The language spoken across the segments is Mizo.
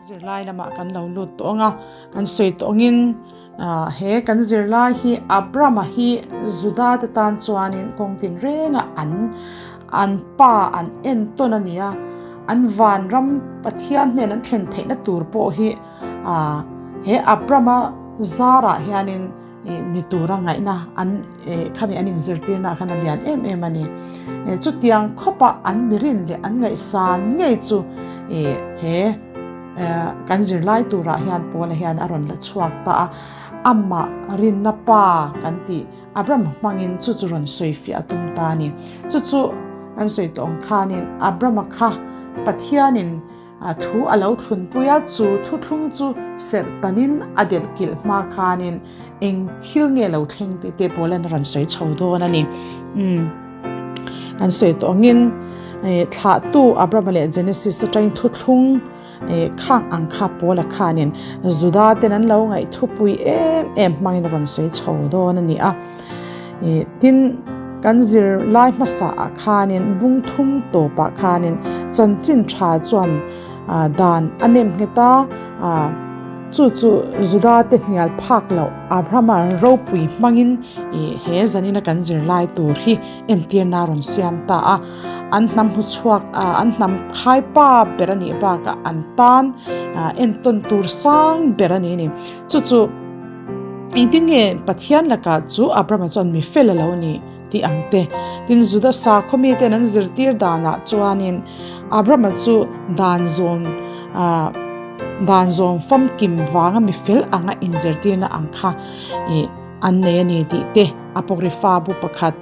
Zirlai lamah kan lo lut tawh ang a, kan sawi tawh angin he kan zirlai hi Abrama hi Juda te tan chuanin kawng tinrenga an an pa an entawn a ni a, an vanram Pathian hnen an thlen theihna tur pawh hi he Abrama zarah hianin ni tura ngaihna an khami an inzirtirna ah khan a lian em em a ni. Chutiang khawpa an mirin leh an ngaihsan ngei chu he kan zirlai turah hian Paula hian a rawn la chhuak ta a, amah rinna pa kan tih Abraham hmangin chu chu rawn sawi fiah a tum ta a ni. Chu chu kan sawi tawh ang khanin Abrahama kha Pathianin A thu a lo thlunpui a, chu thuthlung chu serh tanin a delh kilh hma khanin eng thil nge lo thleng tih te pawh lan a rawn sawi chho dawn a ni. Umm kan sawi tawh angin thlahtu Abrahama leh Genesis atangin thuthlung khang ang kha Paula khanin Juda ten an lo ngaih thupui em em hmangin a rawn sawi chho dawn a ni a. Tin, kan zirlai hmasa ah khanin bung thum tawpah khanin chanchin tha chuan dan a nem nghet a, chu chu Juda te hnial phak loh Abrahama ropui hmangin he zanina kan zirlai tur hi entirna a rawn siam ta a. An hnam hmu chhuak, an hnam khaipa ber a nih bakah an tan entawn tur sang ber a ni a ni. Chu chu. Engtin nge Pathian lakah chu Abrahama chuan mi fel a lo ni tih ang te? Tin, Juda sakhaw miten an zirtir danah chuanin Abrahama chu dan zawm ah dan zawm famkim vanga mi fel anga inzirtirna ang kha ih an nei a ni tih te Apocrypha bu pakhat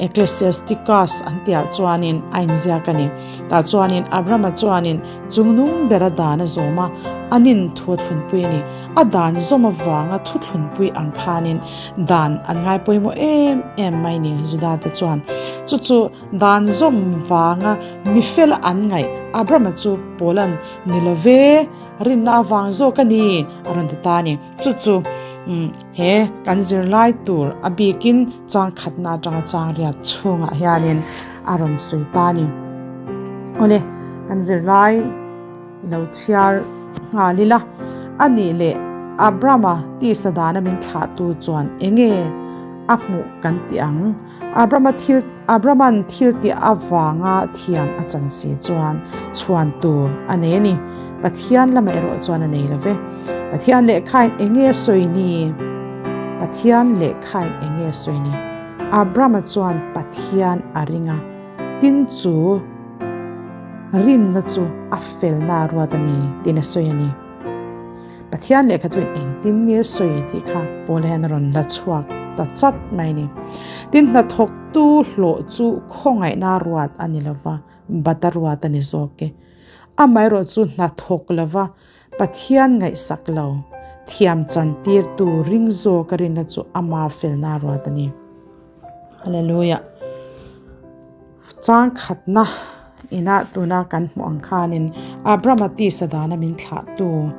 Ecclesiasticus an tihah chuanin a inziak a ni. Tah chuanin Abrahama chuanin chungnung bera dan a zawm a, a nin thu a thlunpui a ni. A dan zawm avanga thu thlunpui ang khanin dan an ngai pawimawh em em mai ni Juda te chuan. Chu chu dan zawm vanga mi fela an ngaih Abrahama chu Paula'n ni lo ve, rinna avang zawk a ni a rawn ti ta a ni. Chu chu he kan zirlai tur a bikin chang khatna atanga chang riat chhungah hianin a rawn sawi ta a ni. Awle, kan zirlai lo chhiar nghal ila, a nih leh Abrama tisa dana min thlahtu chuan enge a hmuh kan tih ang? Abrama thil Abraman thil tih avanga thiam a chan si chuan chhuan tur a nei a ni. Pathian lamah erawh chuan a nei lo ve. Pathian lehkhain eng nge sawi ni? Pathian lehkhain eng nge sawi ni? Abrama chuan Pathian a ring a, tin chu rinna chu a felna a ruat a ni tiin a sawi a ni. Pathian lehkha chuan engtin nge sawi tih kha Paula hian a rawn la chhuak ta chat mai a ni. Tin, hnathawktu hlawh chu khawngaihna ruat a ni lova, bata ruat a ni zawk e. Amaherawh chu hnathawk lova Pathian ngaihsak lo, thiam chantirtu ring zawk a rinna chu ama felna ruat a ni. Hallelujah. Chang khatna inah tuna kan hmuh ang khanin Abrahama tisa dana min thlahtu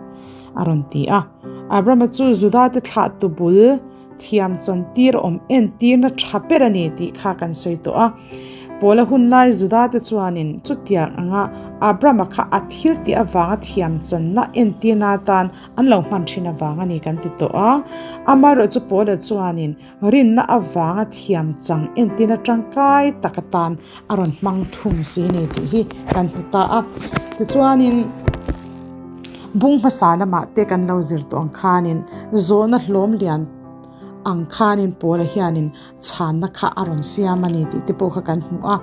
a rawn ti a. Abrahama chu Judate thlahtu bul thiam chantir awm entirna tha ber a ni tih kha kan sawi tawh a. Paula hun lai Judate chuanin chutiang anga Abrahama kha a thil tih avanga thiam channa entirna atan an lo hman thin avang a ni kan ti tawh a. Amaherawhchu Paula chuanin Rinna avanga thiam chang entina tangkai tak atan a rawn hmang thung si ni tih hi kan hmu ta a. Tichuanin bung hmasa lamah te kan lo zir tawh ang khanin zawhna hlawm lian ang khanin Paula hianin chhanna kha a rawn siam a ni tih te pawh kha kan hmu a.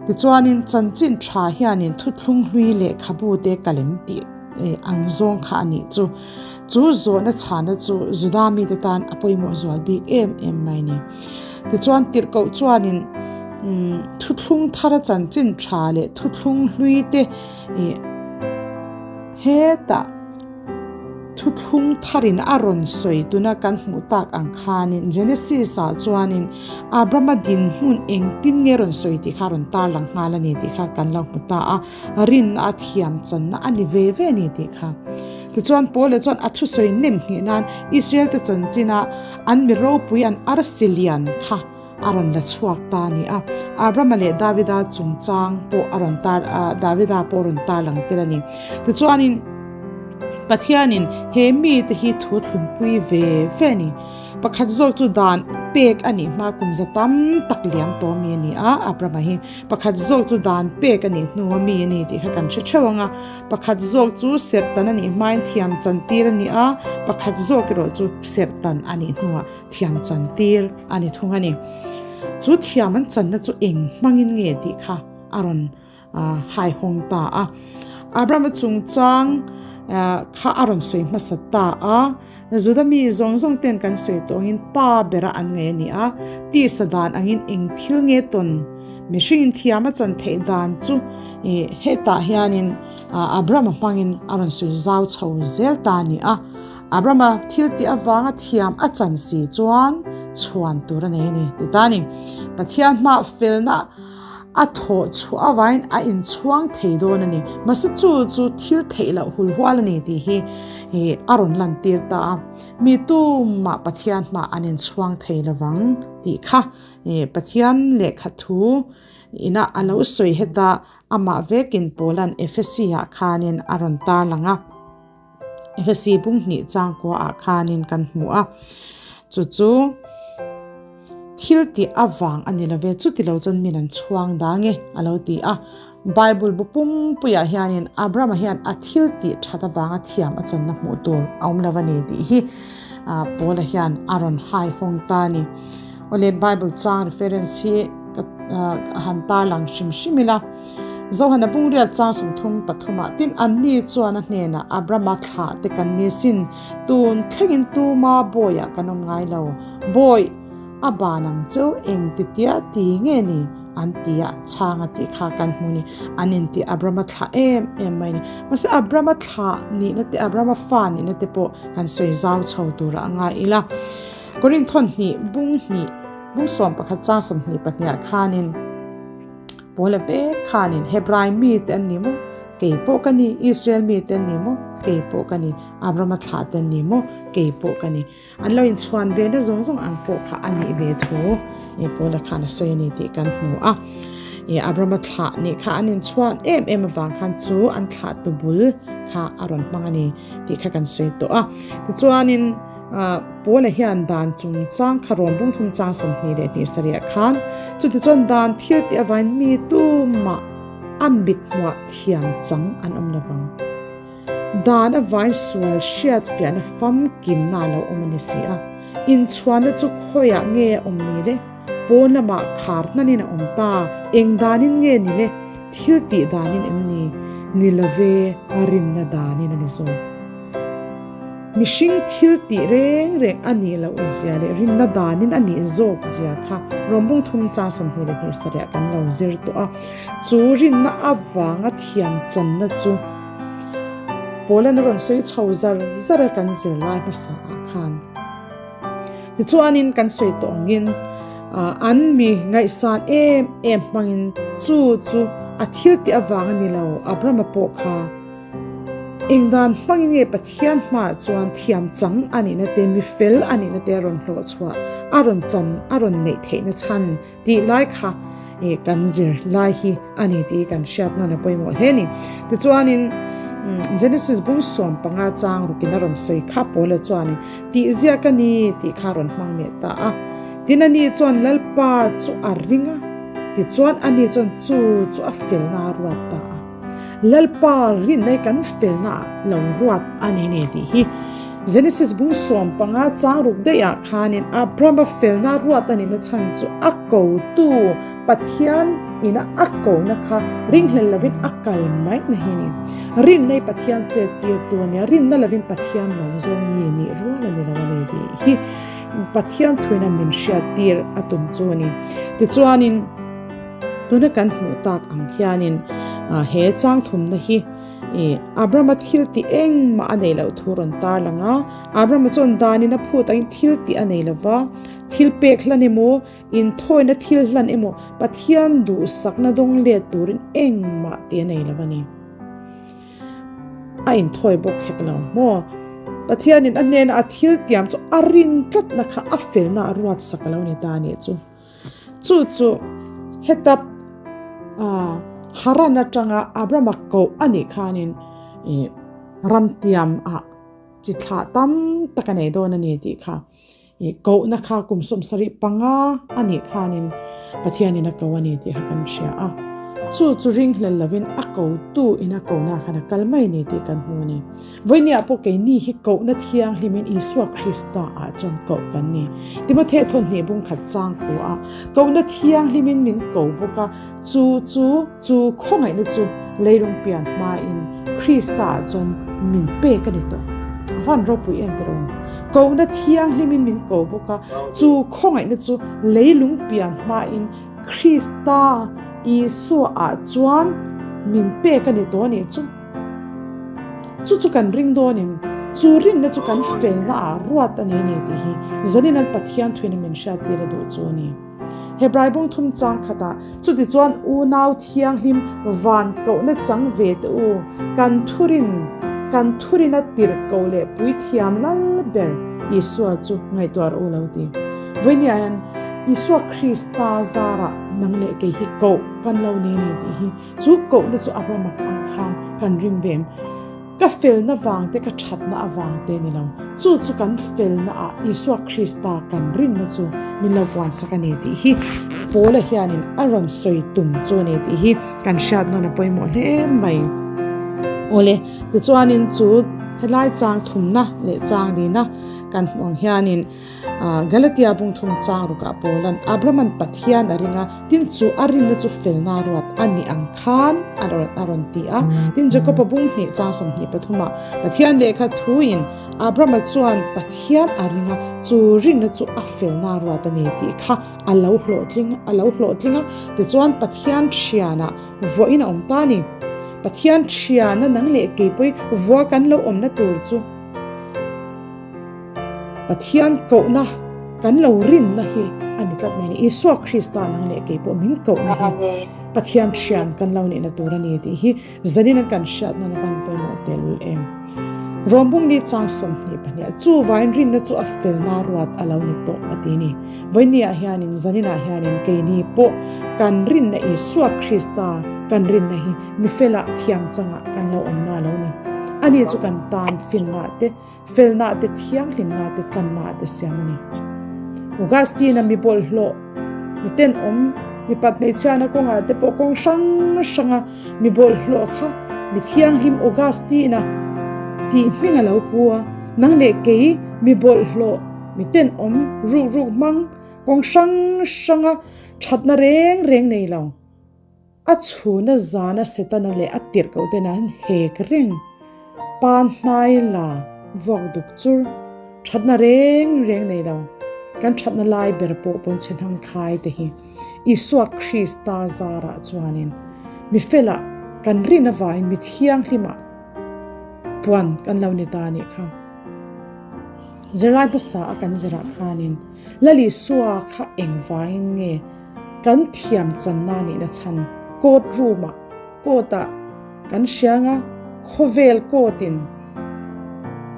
Tichuanin chanchin tha hianin thuthlung hlui lehkhabu te ka lem tih ang zawng kha a nih chu. Chu zawhna chhana chu Juda mite tan a pawimawh zual bik em em mai a ni. Tichuan tirhkoh chuanin thuthlung thara chanchin tha leh thuthlung hlui te ih hetah thuthlung tharin a rawn sawi tuna kan hmuh tak ang khanin Genesis ah chuanin Abrahama dinhmun engtin nge rawn sawi tih kha a rawn tarlang nghal a ni tih kha kan lo hmu ta a. Rinna a thiam channa a ni ve ve a ni tih kha. Tichuan Paula chuan a thusawi nem hnih nan Israel te chanchina an mi ropui an arsi lian kha a rawn la chhuak ta a ni a. Abrahama leh Davida chungchang pawh a rawn tar Davida pawh a rawn tar lang tel a ni. Tichuanin. Pathianin he mite hi thu thlunpui ve ve a ni. Pakhat zawk chu dan pek a nih hma kum za tam tak liam tawh mi a ni a, Abrahama hi pakhat zawk chu dan pek a nih hnu a mi a ni tih kha kan hre theuh ang a. Pakhat zawk chu serhtan a nih hmain thiam chantir a ni a, pakhat zawk erawh chu serhtan a nih hnuah thiam chantir a ni thung a ni. Chu thiam an channa chu eng hmangin nge tih kha a rawn haihawng ta a. Abrahama chungchang kha a rawn sawi hmasa ta a. Juda mi zawng zawng ten kan sawi tawh angin pa bera an ngaih a ni a. Tisa dan angin eng thil nge tawn mihringin thiam a chan theih dan chu hetah hianin Abrahama hmangin a rawn sawi zau chho zel ta a ni a. Abrahama thil tih avanga thiam a chan si chuan chhuan tur a nei a ni ti ta a ni. Pathian hmaah felna A thawh chhuah avain a inchhuang thei dawn a ni. Mahse chu chu thil theih loh hul hual a ni tih hi a rawn lantir ta a. Mi tumah Pathian hmah an inchhuang thei lovang tih kha Pathian lehkha thu ina a lo sawi heta amah vekin Paula'n Ephesi-ah khanin a rawn tarlang a. Ephesi bunghnih changkuaah khanin kan hmu a, chu chu thil tih avang a ni love, chuti lo chuan min an chhuang dang e a lo ti a. Bible bu pumpuiah hianin Abrahama hian a thil tih that avanga thiam a channa hmuh tur a awm lo a ni tih hi Paula hian a rawn haihawng ta a ni. Awle Bible chang reference hi ka han tarlang hrim hrim ila. Zohana bungriat chang 33 ah tin anni chuan a hnenah Abrama thlah te kan ni sin, tun thlengin tuma bawiah kan awm ngai lo, bawi a ban ang cheu eng ti tia ti nge ni an ti a, chhang a tih kha kan hmu ni, an inti Abrama thlah em em mai ni. Mahse Abrama thlah nihna te Abrama fa nihna te pawh kan sawi zau chho turah a ngai ila. Korinthon hnih bung hnih bung 11 chang 22 ah khanin, Paula vek khanin Hebrai mite an ni maw? Kei pawh ka ni. Israel mite an ni maw? Kei pawh ka ni. Abrahama thlah te an ni maw? Kei pawh ka ni. An lo inchhuan ve na zawng zawng ang pawh kha a nih ve thu e Paula khan a sawi a ni tih kan hmu a. E Abrahama thlah nih kha an inchhuan em em avang khan chu an thlah tu bul kha a rawn hmang a ni tih kha kan sawi tawh a. Tichuanin Paula hian dan chungchang kha rawn bung thum chang 27 khan chutichuan dan thil tih avain mi tumah a mit hmuah thiam chang an awm lovang. Dan avain sual hriat fiahna famkimna a lo awm a ni si a. Inchhuanna chu khawiah nge a awm ni le? Pawn lamah khar hnanin a awm ta. Eng danin nge ni le? Thil tih danin em ni? Ni love, a rinna danin a ni zawk. Mihring thil tih reng reng a nih loh zia leh rinna danin a nih zawk zia kha Rawmbung thum chang 22 kan lo zir tawh a. Chu rinna avanga thiam channa chu Paula'n a rawn sawi chho zar zar a kan zir lai hmasa ah khan. Tichuanin kan sawi tawh angin an mi ngaihsan em em hmangin chu chu a thil tih avang a ni lo, Abrahama pawh kha Eng dan hmangin nge Pathian hmaah chuan thiam chang a nihna te, mi fel a nihna te a rawn hlawh chhuah, a rawn chan, a rawn neih theihna chhan tih lai kha kan zir lai hi a ni tih kan hriat nawn a pawimawh hle a ni. Tichuanin Genesis bung 15 chang rukin a rawn sawi kha Paula chuanin tih ziak a ni tih kha a rawn hmang leh ta a. Tin ani chuan Lalpa chu a ring a, tichuan ani chuan chu chu a felna a ruat ta a. Lalpa rinna hi kan felna ah lo ruat a ni ni tih hi Genesis bung 15 chang ruk daih ah khanin Abrahama felna ruat a nihna chhan chu a kotu Pathian ina a kona kha ringhlel lovin a kal mai na hi ni. Rinna hi Pathian chet tirtu a nia, rinna lovin Pathian lawm zawng mi nih rual a ni lo a ni tih hi Pathian thuina min hriat tir a tum chu a ni. Tichuanin. Tuna kan hmuh tak ang hianin he chang thumna hi Abrahama thil tih engmah a nei loh thu rawn tar lang a. Abrahama chuan danin a phut angin thil tih a nei lo va, thil pek hlan emaw, inthawina thil hlan emaw, Pathian duhsakna dawng let turin engmah tih a nei lo a ni. A inthawi bawk hek lo maw? Pathianin a hnena a thil tiam chu a rin tlatna kha a felna a ruatsak a lo ni ta a nih chu. Chu chu hetap Haran atanga Abrahama koh a nih khanin ih. Ramtiam ah chi thlah tam tak a nei dawn a ni tih kha i kohna kha kum 75 a nih khanin Pathianin a ko a ni tih kha kan hria a. Chu chu ringhlel lovin a kotu in a kohna khan a kal mai a ni tih kan hmu a ni. Vawinia pawh keini hi kohna thianghlimin Isua Krista ah chuan koh kan ni. Timothe thawhnih bungkhat chang ku a, kohna thianghlimin min ko bawk a, chu chu chu khawngaihna chu leilung pian hmain Krista ah chuan min pek a ni tawh. A van ropui em tiraw? Kohna thianghlimin min ko bawk a, chu khawngaihna chu leilung pian hmain Krista Isua ah chuan min pek a ni tawh a nih chu. Chu chu kan ring dawnin chu rinna chu kan felna ah ruat a ni a ni tih hi zanin an Pathian thuin a min hriattir a duh chu a ni. Hebrai bawng thum chang khatah chutichuan unau thianghlim van kohna chang ve teh u, kan thurin kan thurin a tirh ko leh puithiam lal ber Isua chu ngaihtuah rawh u lo ti. Vawinia hian Isua Krista zarah nang leh kei hi koh kan lo ni a ni tih hi Chu kohna chu Abraham ang khan kan ring ve em? Ka felna vang te, ka thatna avang te ni lo. Chu chu kan felna ah Isua Krista kan rinna chu min lo puansak a ni tih hi Paula hianin a rawn sawi tum chu a ni tih hi kan hriat nawn a pawimawh hle mai. Awle, tichuanin chu helai chang thumna leh chang lina kan hmuh ang hianin, Galatia bung thum chang rukah Paulan Abrahaman Pathian a ring a, tin chu a rinna chu felna ruat a ni ang khan a rawn ti a. Tin Jakoba bung hnih chang 23ah Pathian lehkha thuin Abrahama chuan Pathian a ring a, chu rinna chu a felna ruat a ni tih kha a lo hlawhtling a lo hlawhtling a, tichuan Pathian thianah vuahin a awm ta a ni. Pathian thiana nang leh keipawih vua kan lo awmna tur chu. Pathian kohna kan lo rinna hi a ni tlat mai a ni. Isua Krista nang leh kei pawh min kohna hi Pathian thian kan lo nihna tur a ni tih hi zanin an kan hriat nawn avan pawimawh telul em. Rawmbung ni chang 22 chu vain rinna chu a felna ruat a lo ni tawh a ti ni. Vawinia hianin zaninah hianin keini pawh kan rinna Isua Krista kan rinna hi mifela thiam changah kan lo awmna a lo ni. Ani chu kan tan finna te Felna te thianghlimna te tlanna te siam a ni. Augustine-a mi bawlhhlawh, mi tenawm, mi pat hmeichhiana kawngah te pawh kawng hrang hranga mi bawlhhlawh kha mi thianghlim Augustine-a tih hming a lo pu a. Nang leh kei mi bawlhhlawh, mi tenawm, ruk ruk hmang, kawng hrang hranga thatna reng reng nei lo. A chhuna zana Setana leh a tirh koh ten an hek reng. Pa hnai la vuak duk chur. Thatna reng reng nei lo. Kan thatna lai ber pawh pawn chhe hnang khai te hi Isua Krista zarah chuanin mi felah kan rin avangin mi thianghlimah puan kan lo ni ta a nih kha. Zirlai hmasa a kan zirah khanin Lal Isua kha engvangin nge Kan thiam channa nihna chhan court room ah court ah kan hriang a, khawvel court in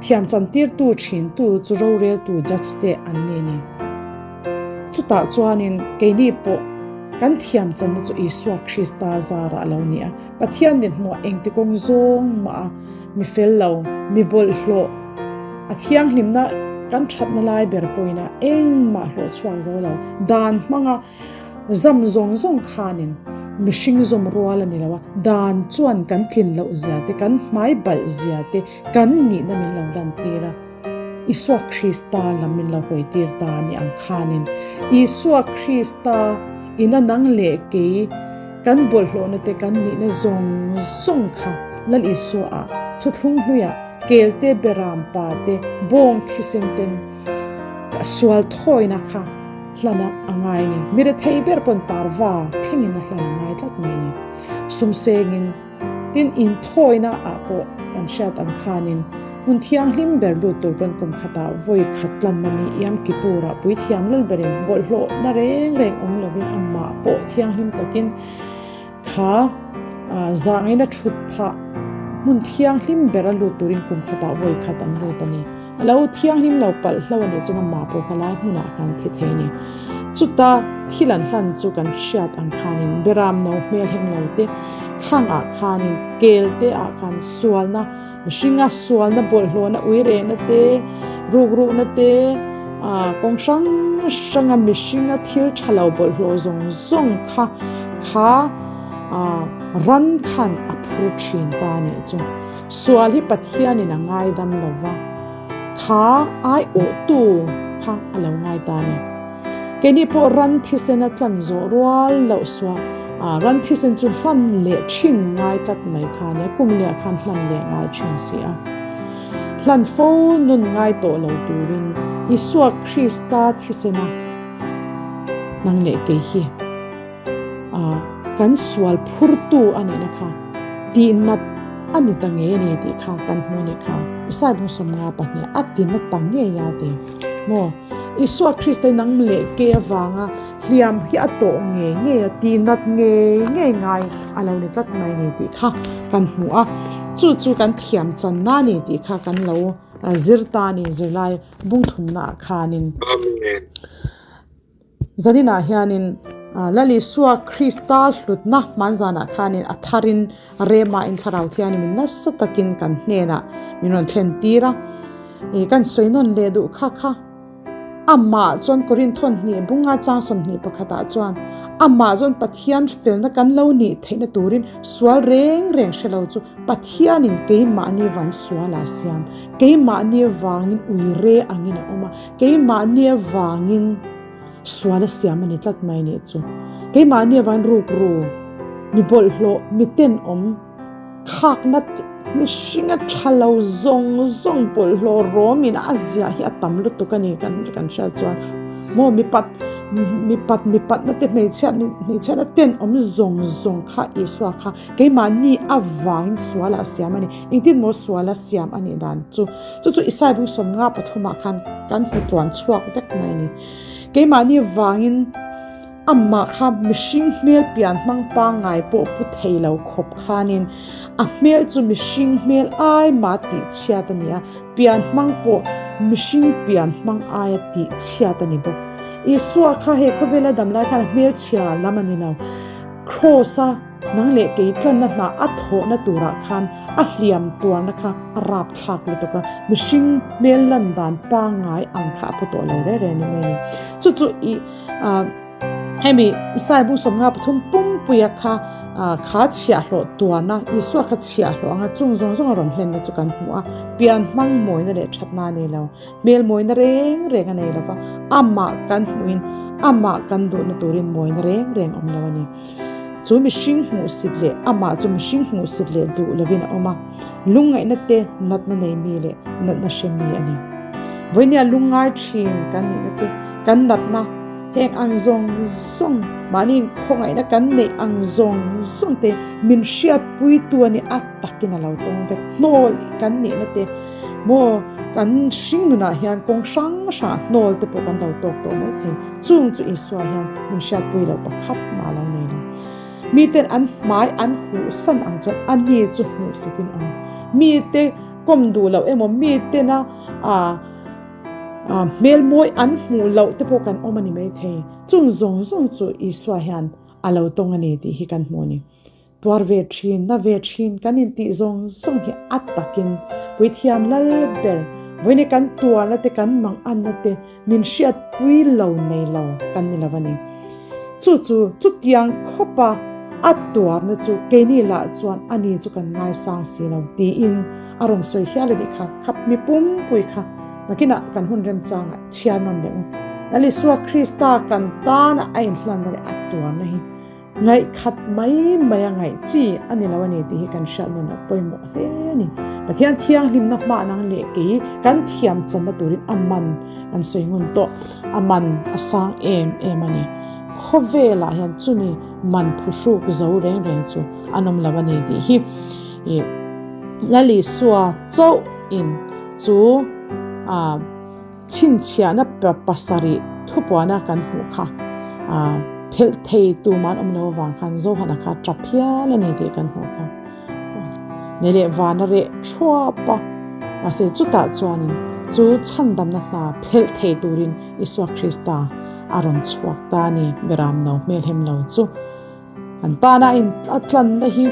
thiam chan tirtu thintu chu roreltu judge te an ni a ni. Chutah chuanin keini pawh kan thiam channa chu Isua Krista zarah a lo ni a, Pathian mit hmuh engti kawng zawng mah a mi fel lo, mi bawlhhlawh, a thianghlimna kan thatna lai ber pawhin a engmah hlawh chhuak zo lo. Dan hmanga zam zawng zawng khanin mihring zawm rual a ni lo a, dan chuan kan tlin loh zia te, kan hmai balh zia te, kan nihna min lo lantir a, Isua Krista lam min lo hawi tir ta a ni ang khanin Isua Krista ina nang leh kei kan bawlhhlawhna te kan nihna zawng zawng kha Lal Isua ah thuthlung hnuiah kelte beram pa te bawng thisen ten sual thawina kha hlan a ngai ni. Mi rethei ber pawn parva thlengin a hlan a ngai tlat mai ni. Sumsengin Tin, inthawina ah pawh kan hriat ang khanin hmun thianghlim ber lut tur pawn kum khatah vawi khat tlanna ni Yom Kippur-ah puithiam lal berin bawlhhlawhna reng reng awm lovin amah pawh thianghlim takin kha zangin a thut phah hmun thianghlim bera lut turin kum khatah vawi khat an lut a ni. A lo thianghlim lo palh hlo a nih chuan amah pawh kha lai hmunah khan thi thei a ni. Chuta. thil an hlan chu kan hriat ang khanin beram no hmel hem lo te khang ah khanin kel te ah khan sualna mihringa sualna bawlhhlawhna uirehna te rukruhna te ah kawng hrang hranga mihringa thil tha lo bawlhhlawh zawng zawng kha kha ah ran khan a phur thin ta a nih chu. Sual hi Pathianin a ngaidam lo va, kha aiawhtu kha a lo ngai ta a ni. Keini pawh ran thisen a tlan zawh rual loh suah a, ran thisen chu hlan leh thin ngai tlat mai kha a nia, kum leh khan hlan leh ngai thin si a. Hlan fo nun ngai tawh lo turin Isua Krista thisena nang leh kei hi a kan sual phurtu a nihna kha tihnat a ni ta ngei a ni tih kha kan hmu a nih kha. Isai bung 52 a tina ta ngei a ti. Maw? Isua Krista nang leh ke avanga hliam hi a tawh ngei ngei a, tihnat ngei ngei ngai a lo ni tlat mai ni tih kha kan hmu a. Chu chu kan thiam channa a ni tih kha kan lo zir ta a ni zirlai bung thumnaah khanin. Amen. Zaninah hianin Lal Isua Krista hlutna hmanzanah khanin a tharin rema in thlarau thianin min nasa takin kan hnenah min rawn thlen tir a. I kan sawi nawn leh duh kha kha amah chuan Korinth hnih bunga chang 21 ah chuan amah chuan Pathian felna kan lo nih theihna turin sual reng reng hre lo chu Pathianin keimahni vain sual a siam keimahni vangin uire angin a awm a. Keimahni avangin sual a siam a ni tlat mai nih chu. Keimahni avangin rukru, mi bawlhhlawh, mi tenawm, khakna mihringa tha lo zawng zawng bawlhhlawh rawmin a ziah hi a tam lutuk a ni kan kan hriat chuan maw mipat mipat mipatna te hmeichhiat hmeichhiatna tenawm zawng zawng kha Isua kha keimahni avangin sual a siam a ni. Engtin maw sual a siam a nih dan chu. Chu chu Isai bung 53 ah khan kan hmu tluan chhuak vek mai a ni. Keimahni vangin amah kha mihring hmel pian hmang pangngai pawh pu thei lo khawp khanin a hmel chu mihring hmel ai mah tih chhiat a ni a, pian hmang pawh mihring pian hmang aia tih chhiat a ni bawk. Isua kha he khawvela dam lai khan a hmelchhia lam a ni lo. Kraws a. Nang leh kei tlanna hna a thawhna turah khan a hliam tuarna kha a rap thlak lutuk a, mihring hmel lan dan pangngai ang kha a pu tawh lo reng reng ni mai a ni. Chu chu i hemi Isai bung 53 pumpuia kha kha chhiahhlawh tuarna, Isua kha chhiahhlawh anga chung zawng zawng a rawn hlenna chu kan hmu a, pian hmang mawina leh thatna a nei lo, hmel mawina reng reng a nei lo va, amah kan hmuhin amah kan duhna turin mawina reng reng awm lo a ni. Chu mihring hmuhsit leh amah chu mihring hmuhsit leh duh lovin a awm a, lungngaihna te natna nei mi leh natna hre mi a ni. Vawinia lungngai thin kan nihna te, kan natna heng ang zawng zawng, mahni khawngaihna kan neih ang zawng zawng te min hriatpuitu a ni a takin a lo tawng vek. Hnawl kan nihna te maw kan hring nunah hian kawng hrang hrangah hnawl te pawh kan lo tawk tawh mai thei. Chung chu Isua hian min hriatpui loh pakhat mah a lo nei lo. Miten an hmai an huh san ang chuan a ni chu hmuh sitin awm. Mite kawm duh loh emaw mitena hmel mawi an hmuh loh te pawh kan awm a ni maithei. Chung zawng zawng chu Isua hian a lo tawng a ni tih hi kan hmu a ni. Tuar ve thin, na ve thin kan intih zawng zawng hi a takin Puithiam lal ber vawiin kan tuarna te kan manganna te min hriatpui lo nei lo kan ni lo a ni. Chu chu chutiang khawpa a tuarna chu keini lah chuan ani chu kan ngaisang si lo tiin a rawn sawi hial a nih kha, khap mi pumpui kha nakinah kan hun remchangah chhiar nawn leh u. Lal Isua Krista kan tana a inhlanna leh a tuarna hi Ngaihkhat mai mai a ngaih chi a ni lo a ni tih hi kan hriat nawn a pawimawh hle a ni. Pathian thianghlimna hmah nang leh kei kan thiam channa turin a man kan sawi ngun tawh, a man a sang em em a ni. Khawvelah hian chumi man phuhruk zo reng reng chu an awm lo a ni tih hi i Lal Isua chauh in chu ah Chhinchhiahna pasarih thupuana kan hmuh kha phelh thei tuman awm lo avang khan Zohana kha tap hial a ni tih kan hmuh kha. Nei leh vana reh thuap a, mahse chutah chuanin chu chhandamna hna phelh thei turin Isua Krista. a rawn chhuak ta a ni, Beram no hmelhem lo chu. Kan tana in a tlanna hi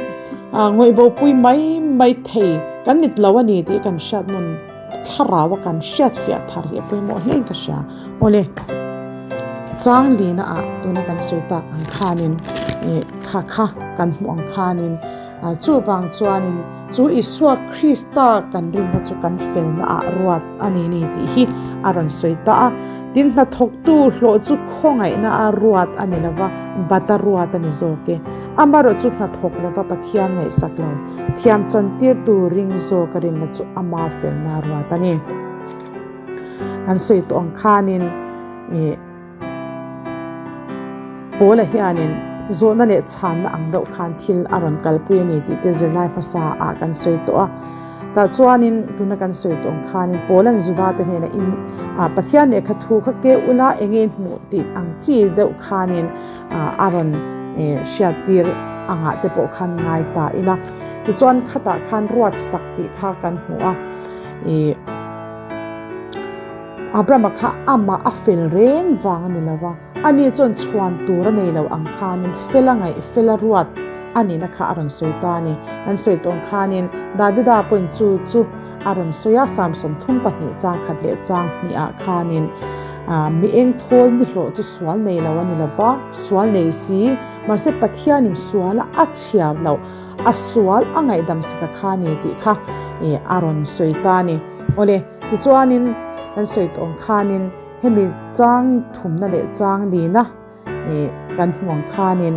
ngawihbopui mai mai thei kan nit lo a ni tih kan hriat nawn thlarau a kan hriat fiah thar hi a pawimawh hle in ka hria. Awle, chang lina ah tuna kan sawi tak ang khanin ih kha kha kan hmuh ang khanin chuvang chuanin chu Isua Krista kan rinna chu kan felna ah ruat a ni ni tih hi a rawn sawi ta a. Tin, hnathawktu hlawh chu khawngaihna a ruat a ni lova, bat a ruat a ni zawk e. Amaherawh chu hnathawk lova Pathian ngaihsak lo, thiam chantirtu ring zawk a rinna chu ama felna a ruat a ni. Kan sawi tawh ang khanin ih Paula hianin zawhna leh chhanna ang deuh khan thil a rawn kalpui a ni tih te zirlai hmasa ah kan sawi tawh a. Tah chuanin tuna kan sawi tawh ang khanin Paula'n Juda te hnena in ah Pathian lehkha thu kha ke ula eng nge hmuh tih ang chi deuh khanin ah a rawn eh hriattir angah te pawh khan ngai ta ila. Tichuan khatah khan ruatsak tih kha kan hmu a ih. Abrahama kha amah a fel reng vang a ni lo a, ani chuan chhuan tur a nei lo ang khanin fel a ngaih, fel a ruat a nihna kha a rawn sawi ta a ni. Kan sawi tawng khanin Davida pawhin chu chu a rawn sawi a, Psalm 32 chang khat leh chang hnihah khanin mi eng thawl ni hlawh chu sual nei lo a ni lo va, sual nei si, mahse Pathianin suala a chhiar loh, a sual a ngaihdam saka kha a ni tih kha a rawn sawi ta a ni. Awle. Tichuanin, kan sawi tawh ang khanin hemi chang thumna leh chang lina ih kan hmu ang khanin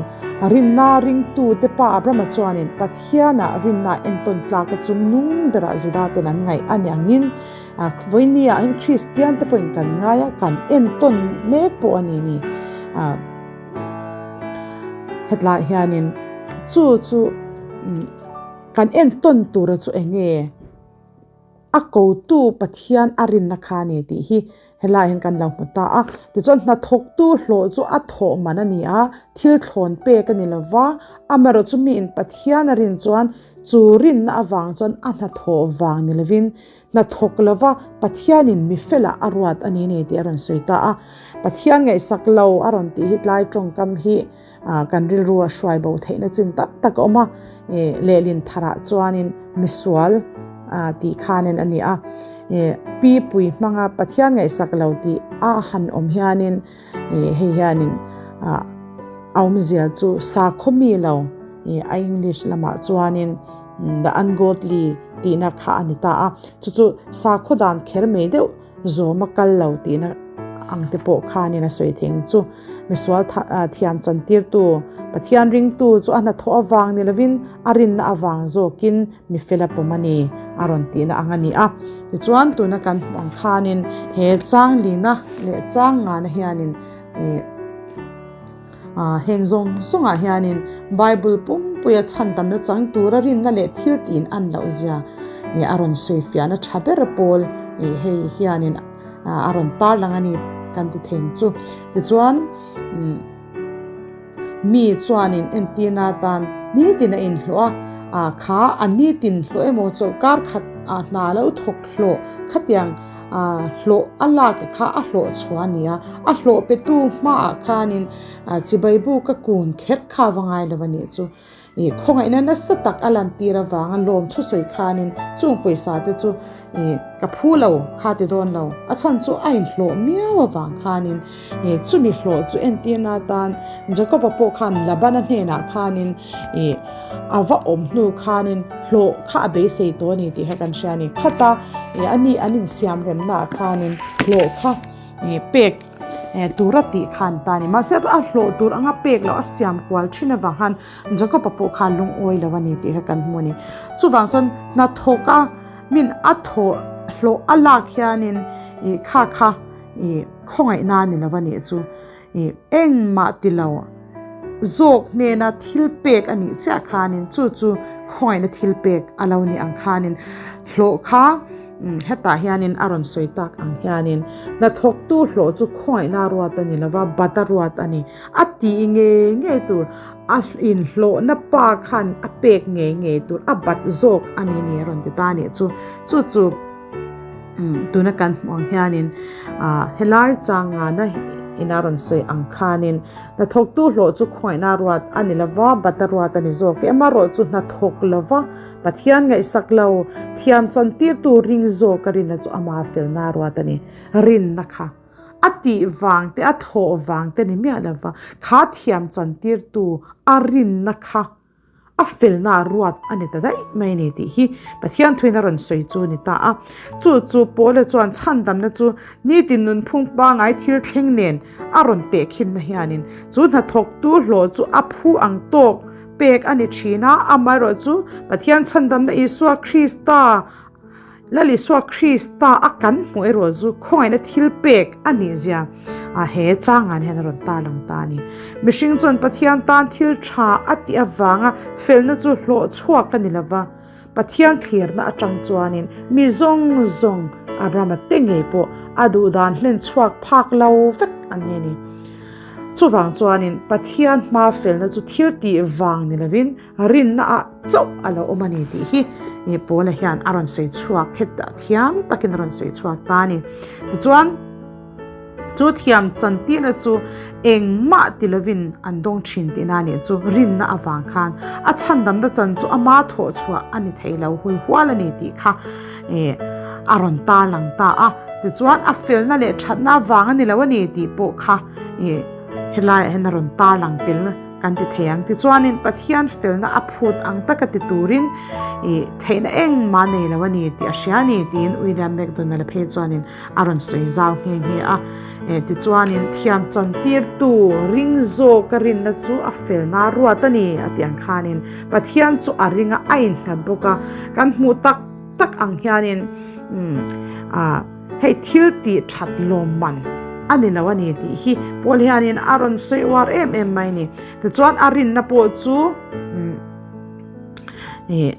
rinna ringtute pa Abrahama chuanin Pathianah rinna entawn tlak a chung nung berah Juda ten an ngaih a ni angin vawinia in Kristian te pawhin kan ngai a, kan entawn mek pawh a ni ni. Hetlaiah hianin chu chu kan entawn tura chu eng nge? A kotu Pathian a rinna kha a ni tih hi helaiah hian kan lo hmu ta a. Tichuan hnathawktu hlawh chu a thawh man a ni a, thil thlawn pek a ni lo va, amaherawh chu miin Pathian a rin chuan chu rinna avang chuan a hnathawh vang ni lovin hnathawk lova Pathianin mi felah a ruat a ni ni tih a rawn sawi ta a. Pathian ngaihsak lo a rawn tih hi tlai tawngkam hi kan rilru a hruai bo theihna chin tak tak a awm a, lehlin tharah chuanin misual tih khanin a ni a, pi pui hmanga Pathian ngaihsak lo tih a han awm hianin hei hianin a awmzia chu sakhaw mi lo a English lamah chuanin the ungodly tihna kha a ni ta a, chu chu sakhaw dan kher mai deuh Zawma kal lo tihna ang te pawh khanin a sawi thei ang chu. Misual thiam chantirtu, Pathian ringtu chu a hnathawh avang ni lovin a rinna avang zawkin mi fel a pawm a ni a rawn tihna ang a ni a. Tichuan tuna kan hmuh ang khanin he changlina leh changngana hianin ih heng zawng zawngah hianin Bible pumpuia chhan tamna chang tura rinna leh thil tiin an loh zia a rawn sawi fiahna tha ber pawl hei hianin a rawn tarlang a ni kan ti thei ang chu. Tichuan mi chuanin entirna atan nitin a inhlawh a, kha a nitin hlawh emaw chawlhkar khat hna lo thawk hlawh khatiang Hlawh a lak kha a hlawh chhuah a ni a, a hlawh petu hmaah khanin chibai buk a kun kher kha va ngai lo a nih chu. Ih khawngaihna nasa tak a lantir avanga lawm thusawi khanin chung pawisa te chu ih ka phu lo kha ti dawn lo, a chhan chu a inhlawh miau avang khanin ih chumi hlawh chu entirna atan Jacob-a pawh khan Labana hnenah khanin ih A va awm hnu khanin hlawh kha a beisei tawh a ni tih kha kan hria a ni. Khata ih a ni an insiam remnaah khanin hlawh kha ih pek tura tih kha an ta a ni. Mahse a hlawh tur anga pek loh a siam kual thin avang khan Jacob-a pawh kha lungawi lo a ni tih kha kan hmu a ni. Chuvang chuan hnathawk a min a thawh hlawh a lak hianin ih kha kha ih khawngaihna a ni lo a nih chu. Ih engmah ti lo zawk hnena thil pek a nih chiah khanin chu chu khawngaihna thil pek a lo nih ang khanin hlawh kha hetah hianin a rawn sawi tak ang hianin hnathawktu hlawh chu khawngaihna ruat a ni lova bata ruat a ni a tih ngei ngei tur a inhlawhna pa khan a pek ngei ngei tur a bat zawk a ni ni a rawn ti ta a nih chu chu chu. Tuna kan hmuh ang hianin helai changana in a rawn sawi ang khanin hnathawktu hlawh chu khawngaihna ruat a ni lova, bat a ruat a ni zawk e. Amaherawhchu hnathawk lova Pathian ngaihsak lo, thiam chantirtu ring zawk a rinna chu ama felna ruat a ni. Rinna kha a tih vang te, a thawh vang te ni miah lova, kha thiam chantirtu a rinna kha a felna ruat a ni ta daih mai a ni tih hi Pathian thuin a rawn sawi chu a ni ta a. Chu chu Paula chuan chhandamna chu nitin nunphung pangai thil thleng nen a rawn tehkhinna hianin chu hnathawktu hlawh chu a phu ang tawk pek a ni thin a, amaherawhchu Pathian chhandamna Isua Krista, Lal Isua Krista a kan hmuh erawh chu khawngaihna thil pek a nih zia he changah hian a rawn tarlang ta a ni. Mihring chuan Pathian tan thil tha a tih avanga felna chu hlawh chhuak a ni lova, Pathian thlirna atang chuanin mi zawng zawng Abrahama te ngei pawh a duhdan hlen chhuak phak lo vek an ni a ni. Chuvang chuanin Pathian hma felna chu thil tih vang ni lovin rinna ah chauh a lo awm a ni tih hi Paula hian a rawn sawi chhuak hetah thiam takin a rawn sawi chhuak ta a ni. Tichuan chu thiam chantirna chu engmah ti lovin an dawng thin tihna a nih chu rinna avang khan a chhandamna chan chu ama thawh chhuah a ni thei lo hul hual a ni tih kha a rawn tarlang ta a. Tichuan a felna leh thatna avang a ni lo a ni tih pawh kha ih helaiah hian a rawn tarlang tel kan ti thei ang. Tichuanin Pathian felna a phut ang taka ti turin ih theihna engmah nei lo a ni tih a hria a ni tiin William McDonald-a phei chuanin a rawn sawi zau nghe nghe a. Eh tichuanin thiam chantirtu ring zawka rinna chu a felna ruat a ni a tih ang khanin Pathian chu a ringa a innghat bawk a, kan hmuh tak tak ang hianin umm hei thil tih that lawm man a ni lo a ni tih hi Paul hianin a rawn sawi uar em em mai a ni. Tichuan a rinna pawh chu umm ih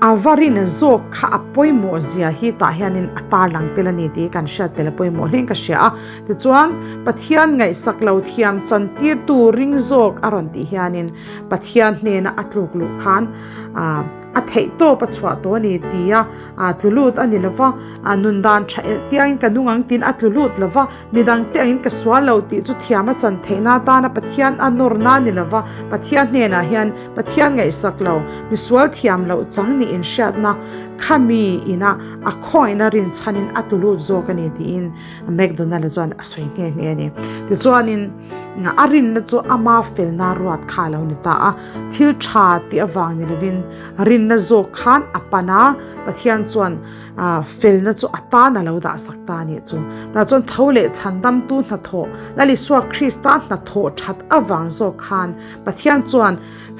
a va rin zawk kha a pawimawh zia hi tah hianin a tarlang tel a ni tih kan hriat tel a pawimawh hle in ka hria a. Tichuan Pathian ngaihsak lo thiam chantirtu ring zawk a rawn tih hianin Pathian hnena a tluk luh khan ah A theih tawp a chhuah tawh a ni ti a, a tlu lut a ni lo va, a nun dan tha elh tiangin ka nung ang tiin a tlu lut lo va, midang te angin ka sual lo tih chu thiam a chan theihna atana Pathian a nawrna a ni lo va, Pathian hnenah hian Pathian ngaihsak lo, misual thiam loh chang nih inhriatna kha mi ina a khawngaihna rinchhanin a tlu lut zawk a ni tiin McDonald-a chuan a sawi nghe nghe a ni. Tichuanin a rinna chu ama felna ruat kha a lo ni ta a. Thil tha tih avang ni lovin rinna zawk khan a pan a, Pathian chuan felna chu a tan a lo dah sak ta a nih chu. Tah chuan tho leh chhandamtu hnathawh, Lal Isua Krista hnathawh that avang zawk khan Pathian chuan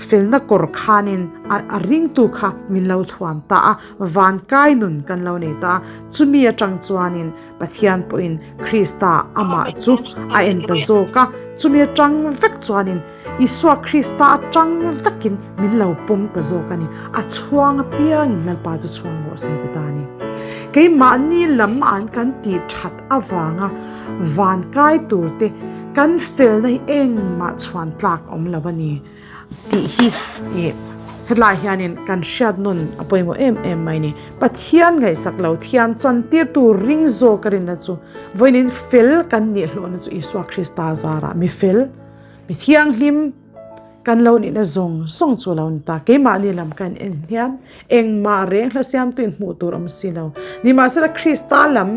felna kawr khanin a ringtu kha min lo thuam ta a, vankai nun kan lo nei ta a, chumi atang chuanin Pathian pawhin Krista amah chu a en ta zawk a, chumi atang vek chuanin Isua Krista atang vekin min lo pawm ta zawk a ni. A chhuang apiangin Lalpa chu chhuang rawh se ti ta a ni. Keimahni lam an kan tih that avanga van kai turte kan felna hi engmah chhuan tlak awm lo a ni tih hi ih hetlai hianin kan hriat nun a pawimawh em em mai a ni. Pathian ngaihsak lo thiam chantirtu ring zawk a rinna chu vawiin fel kan nih hlawhna chu Isua Krista zarah mi fel Mi thianghlim kan lo nihna zawng zawng chu a lo ni ta. Keimahni lam kan en hian engmah reng hla siamtu in hmuh tur awm si lo. Nimahsela Krista lam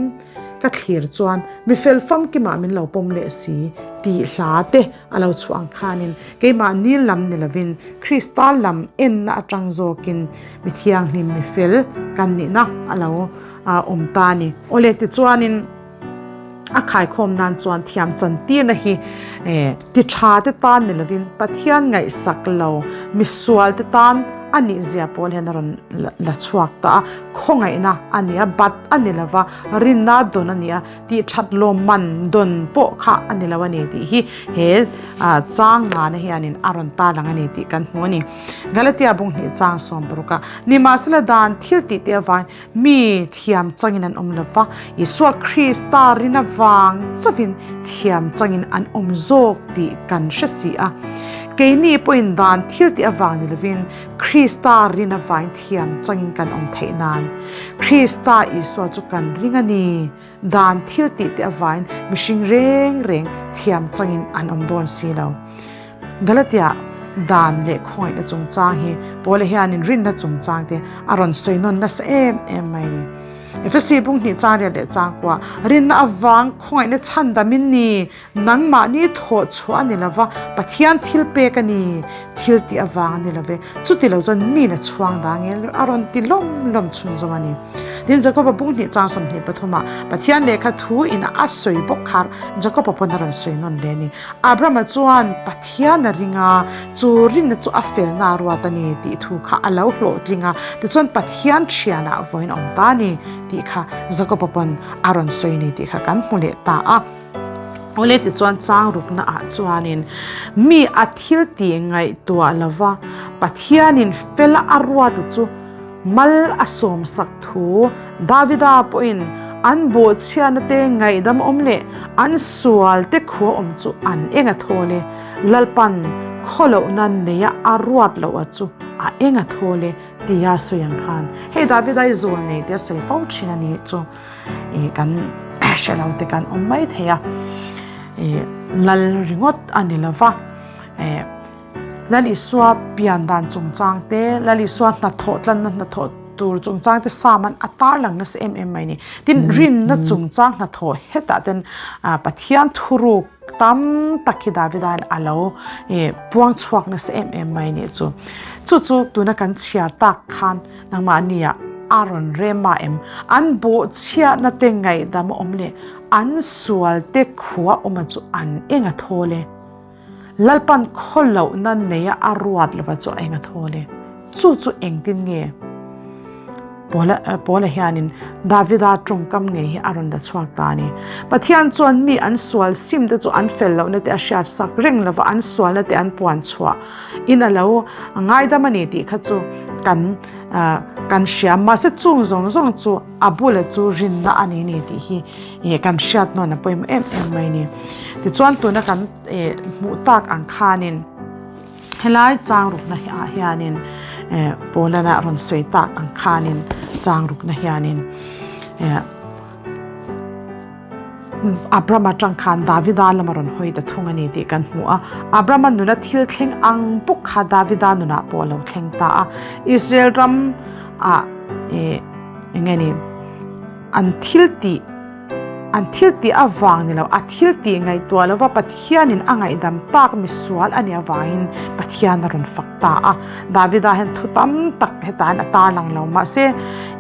ka thlir chuan mi fel famkimah min lo pawm leh si tih hla te a lo chhuah ang khanin keimahni lam ni lovin Krista lam enna atang zawkin mi thianghlim mi fel kan nihna a lo awm ta a ni. Awle tichuanin. A khaikhawm nan chuan thiam chantirna hi ti tha te tan ni lovin Pathian ngaihsak lo misual te tan a nih zia pawl hian a rawn la chhuak ta a, khawngaihna a ni a, bat a ni lova, rinna dawn a ni a, tih that lawm man dawn pawh kha a ni lo a ni tih hi he chang ngana hianin a rawn tarlang a ni tih kan hmu a ni. Galatia bung hnih chang 60 a, Nimahsela dan thil tih te avangin Mi thiam changin an awm lova, Isua Krista rin avang chauhin thiam changin an awm zawk tih kan hre si a. Keini pawhin dan thil tih avang ni lovin Krista. Krista rin avain thiam changin kan awm theih nan. Krista Isua chu kan ring a ni. Dan thil tih te avain mihring reng reng thiam changin an awm dawn si lo. Galatia dan leh khawngaihna chungchang hi Paula hianin rinna chungchang te a rawn sawi nawn nasa em em mai a ni. Efesi bung hnih chang riat leh chang kua, Rinna avang khawngaihna chhandam in ni, nangmahni thawh chhuah a ni lo va, Pathian thil pek a ni, thil tih avang a ni lo ve, chuti lo chuan mi na chhuang dah ngel a rawn ti lawm lawm chhunzawm a ni. Tin, Jakoba bung hnih chang 23 ah Pathian lehkha thu in a sawi bawk kha Jakoba pawn a rawn sawi nawn leh a ni. Abrahama chuan Pathian a ring a, chu rinna chu a felna a ruat a ni tih thu kha a lo hlawhtling a, tichuan Pathian thianah vawiin a awm ta a ni tih kha Jakoba pawn a rawn sawi a ni tih kha kan hmu leh ta a. Awle tichuan chang rukna ah chuanin mi a thil tih ngaihtuah lova Pathianin fela a ruat chu Mal a sawmsak thu Davida pawhin an bawhchhiatna te ngaihdam awm leh an sual te khua awm chu an eng a thawl e, Lalpan khawlohna neia a ruat loh a chu a eng a thawl e tia sawi ang khan hei Davida i zawl nei tia sawi fo thin a ni chu ih kan hre lo te kan awm mai thei a, ih lal ringawt a ni lova eh. Lal Isua pian dan chungchang te, Lal Isua hnathawh tlanna hnathawh tur chungchang te Psalm-an a tarlang nasa em em mai a ni. Tin, rinna chungchang hnathawh hetah ten Pathian thuruk tam tak hi Davidain a lo puang chhuak nasa em em mai a nih chu. Chu chu tuna kan chhiar tak khan nangmahnia a rawn rem a em? An bawhchhiatna te ngaihdam a awm leh an sual te khua awma chu an eng a thawl e. Lalpan khawlohna neia a ruat lova chu a eng a thawl e. Chu chu engtin nge? Paula Paula hianin Davida tawngkam ngei hi a rawn la chhuak ta a ni. Pathian chuan mi an sual sim te chu an fel lohna te a hriat sak reng lova an sualna te an puan chhuah in a lo ngaidam a ni tih kha chu kan kan hria. Mahse chung zawng zawng chu a bula chu rinna a ni ni tih hi Ih kan hriat nawn a pawimawh em em mai a ni. Tichuan tuna kan ih hmuh tak ang khanin helai chang rukna ah hianin eh Paulana rawn sawi tak ang khanin chang rukna hianin eh Abrahama atang khan Davida lama rawn hawi ta thung a ni tih kan hmu a. Abrahama nuna thil thleng ang bawk kha Davida nunah pawh a lo thleng ta a. Israel ram ah ih eng nge ni? An thil tih, an thil tih avang ni lo, a thil tih ngaihtuah lova Pathianin a ngaihdam tak misual a nih avangin Pathian a rawn fak ta a. Davida hian thu tam tak hetain a tarlang lo. Mahse,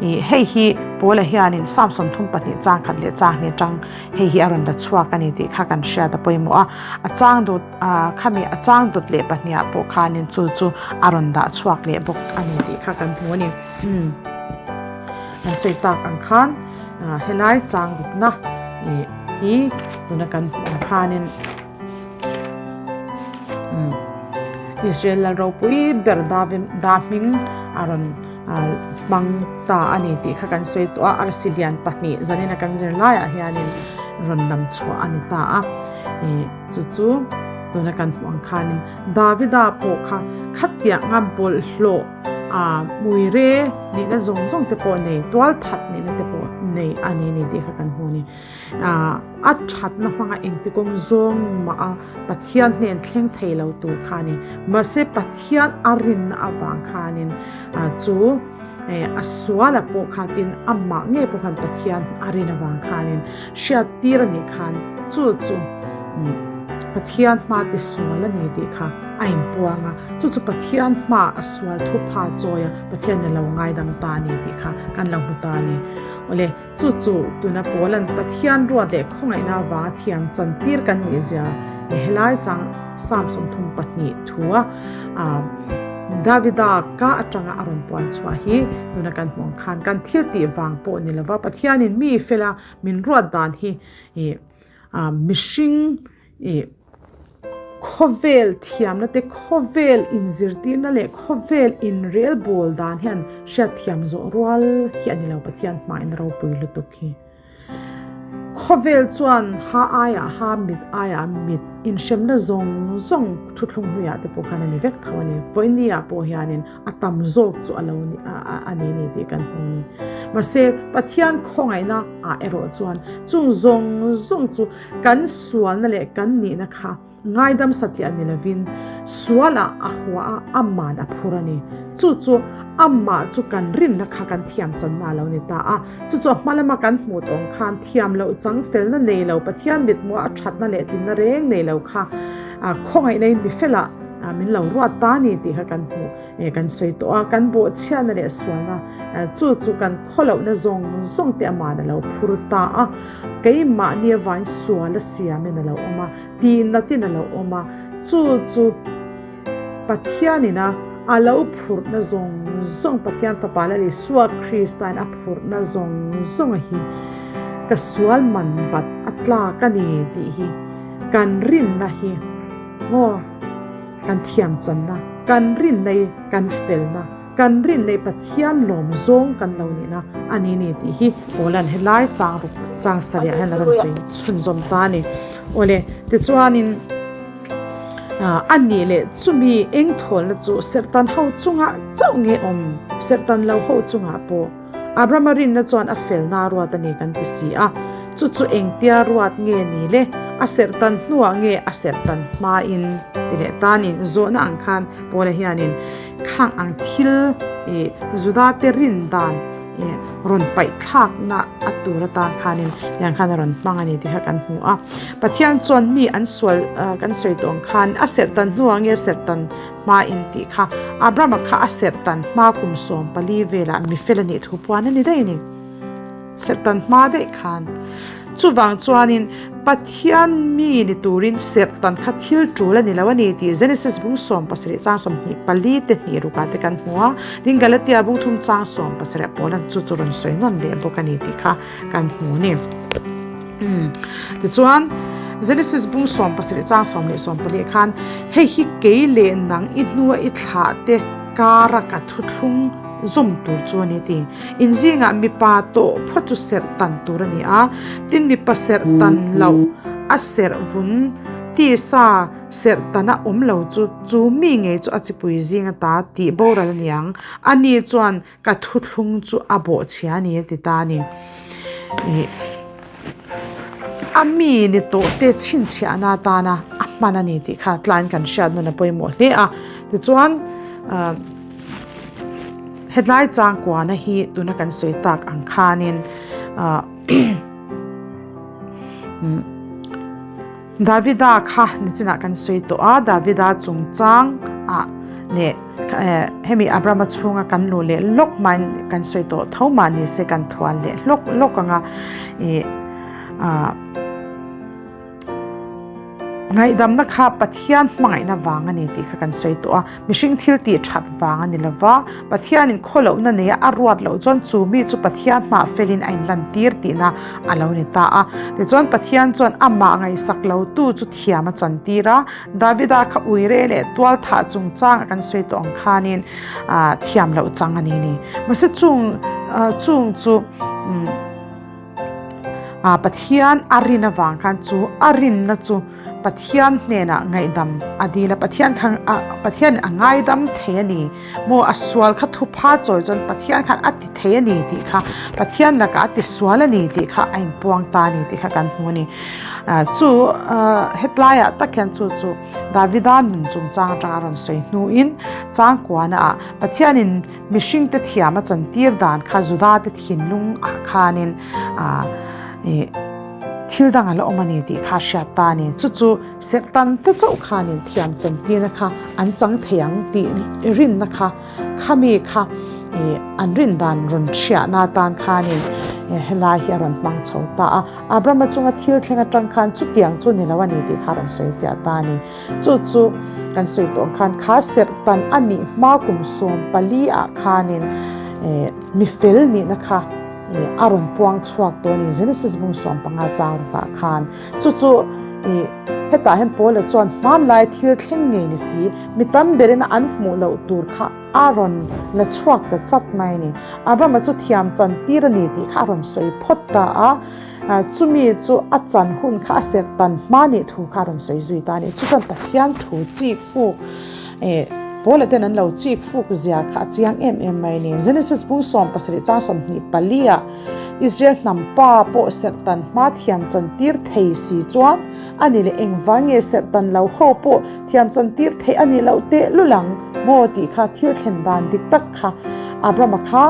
ih hei hi Paula hianin Psalm 32 chang khat leh chang hnih atang hei hi a rawn la chhuak a ni tih kha kan hriat a pawimawh a. A chang dut, ah khami a chang dut leh pahniha pawh khanin chu chu a rawn dah chhuak leh bawk a ni tih kha kan hmu a ni. Umm. Kan sawi tak ang khan helai chang rukna ih hi tuna kan hmuh ang khanin umm Israel lal ropui ber David da hming a rawn hmang ta a ni tih kha kan sawi tawh a arsi lian pahnih zanina kan zir laiah hianin rawn lam chhuah a ni ta a ih chu chu tuna kan hmuh ang khanin Davida pawh kha khatianga bawlhhlawh A mui re nihna zawng zawng te pawh nei, tual that nihna te pawh nei a ni ni tih kha kan hmu a ni. A thatna hmanga engti kawng zawng mah a Pathian hnen thleng thei lo tur kha a ni. Mahse Pathian a rinna avang khanin chu a suala pawh kha tin amah ngei pawh khan Pathian a rin avang khanin hriat tir a nih khan chu chu Pathian hma ti sual a ni tih kha a inpuang a. Chu chu Pathian hmaah a sual thupha chawi a, Pathian a lo ngaidam ta a ni tih kha kan lo hmu ta a ni. Awle, chu chu tuna Paula'n Pathian ruat leh khawngaihna avanga thiam chantir kan nih zia leh helai chang Psalm 32 thua Davida ka atanga a rawn puan chhuah hi tuna kan hmuh ang khan kan thil tih vang pawh ni lova Pathianin mi fela min ruat dan hi ih mihring Ih, khawvel thiamna te, khawvel inzirtirna leh khawvel inrel bawl dan hian hriatthiam zawh rual hi a ni lo, Pathian hmain ropui lutuk hi. Khawvel chuan ha aiah ha, mit aiah mit inhremna zawng zawng thuthlung hnuiah te pawh khan a ni vek tho a ni. Vawiinniah pawh hianin a tam zawk chu a lo ni a ni ni tih kan hmu a ni. Mahse, Pathian khawngaihna ah erawh chuan chung zawng zawng chu kan sualna leh kan nihna kha Ngaidam satliah ni lovin sualah a hua a, aman a phur a ni. Chu chu amah chu kan rinna kha kan thiam channa a lo ni ta a. Chu chu a hma lama kan hmuh tawng khan thiam loh chang felna nei lo, Pathian mithmuha a thatna leh tlinna reng nei lo kha khawngaihna in mi felah min lo ruat ta ni tih kha kan hmuh. Kan sawi tawh a, kan bawhchhiatna leh sualna chu chu kan khawlohna zawng zawng te aman a lo phur ta a. Keimahni avain sual a siamin a lo awm a. Tih natin a lo awm a, chu chu Pathianina a lo phurhna zawng zawng, Pathian Fapa Lal Isua Krista'n a phurhna zawng zawng a hi ka sual man bat a tlak a ni tih hi kan rinna hi maw kan thiam channa, kan rinna hi kan felna. Kan rin nei Pathian lawm zawng kan lo nihna a ni ni tih hi Paula'n helai chang ruk chang sarih ah hian a rawn sawi chhunzawm ta a ni. Awle, tichuanin a nih leh chumi eng thawlna chu serhtan ho chungah chauh nge awm, serhtan lo ho chungah pawh Abrahama rinna chuan a felna a ruat a ni kan ti si a, chu chu engtia ruat nge ni le, a serhtan hnuah nge a serhtan hmain ti leh tanin zawhna ang khan Paula hianin Khang ang thil ih Juda te rin dan ih rawn paih thlakna a tur atan khanin tiang khan a rawn hmang a ni tih kha kan hmu a. Pathian chuan mi an sual kan sawi tawh ang khan a serh tan hnuah nge serh tan hma in tih kha Abrahama kha a serh tan hma kum 14 velah mi fel a nih thu puan a ni daih a ni. Serhtan hma daih khan. Chuvang chuanin Pathian mi ni turin serhtan kha thil tul a ni lo a ni tih Genesis bung 17 chang 24 te hnih rukah te kan hmu a, tin Galatia bung thum chang 17 Paula'n chu chu rawn sawi nawn leh bawk a ni tih kha kan hmu a ni. Tichuan Genesis bung 17 chang 10 leh 14 khan hei hi kei leh nang i hnua i thlah te kara ka thuthlung zawm tur chu a ni ti. In zingah mipa tawh phawt chu serh tan tur a ni a, tin mipa serh tan loh a serh vun tisa serh tana awm lo chu chu mi ngei chu a chipui zing ata tih boral a ni ang. Ani chuan ka thuthlung chu a bawhchhia a ni a ti ta a ni. Ih a mi ni tawh te chhinchhiahna atana a hman a ni tih kha tlaiin kan hriat nawn a pawimawh hle a. Tichuan ah. Hetlai changkuana hi tuna kan sawi tak ang khanin ah Davida kha nichinah kan sawi tawh a, Davida chungchang ah leh hemi Abrahama chhunga kan luh leh lawk hmain kan sawi tawh tho mah ni se kan thual leh hlawk hlawk ang a ih ah. Ngaihdamna kha Pathian hmangaihna vang a ni tih kha kan sawi tawh a, mihring thil tih that vang a ni lo va, Pathianin khawlohna neia a ruat loh chuan chu mi chu Pathian hmah felin a inlantir tihna a lo ni ta a. Tichuan Pathian chuan amah ngaihsak lotu chu thiam a chantir a, Davida kha uire leh tual thah chungchang a kan sawi tawh ang khanin thiam loh chang a ni ni. Mahse chung chung chu. Ah Pathian a rin avang khan chu a rinna chu Pathian hnenah ngaihdam a dil a, Pathian kha ah Pathianin a ngaidam thei a ni maw a sual kha thupha chawi chuan Pathian khan a ti thei a ni tih kha Pathian lakah a ti sual a ni tih kha a inpuang ta a ni tih kha kan hmu a ni. Ah chu ah hetlaiah tak hian chu chu Davida nun chungchang atanga a rawn sawi hnuin changkuana ah Pathianin Mihringte thiam a chantir dan kha Judate thinlung ah khanin thil dang a la awm a ni tih kha a hriat ta a ni. Chu chu Serhtan te chauh khanin thiam chantirna kha an chang thei ang tih rinna kha khami kha an rin dan rawn hriahna atan khanin helai hi a rawn hmang chho ta a. Abrahama chunga thil thleng atang khan chutiang chu ni lo a ni tih kha a rawn sawi fiah ta a ni. Chu chu kan sawi tawh ang khan kha serh tan a nih hma kum 14 ah khanin mi fel nihna kha a rawn puang chhuak tawh a ni Genesis bung 15 chang rukah khan. Chu chu hetah hian Paula chuan hmanlai thil thleng ngei ni si mi tam berin an hmuh loh tur kha a rawn la chhuak ta chat mai a ni. Abrahama chu thiam chan tir a ni tih kha a rawn sawi phawt ta a. Chumi chu a chan hun kha a serh tan hma nih thu kha a rawn sawi zui ta a ni. Chu chuan Pathian thu chik fuk Paula ten an lo chik fuk zia kha a chiang em em mai a ni. Genesis bung 77 chang 24 ah Israel hnam pa pawh serh tan hma thiam chan tir thei si chuan a ni leh engvang nge serh tan lo ho pawh thiam chan tir theih a nih loh teh lul ang maw tih kha thil thlen dan dik tak kha Abrahama kha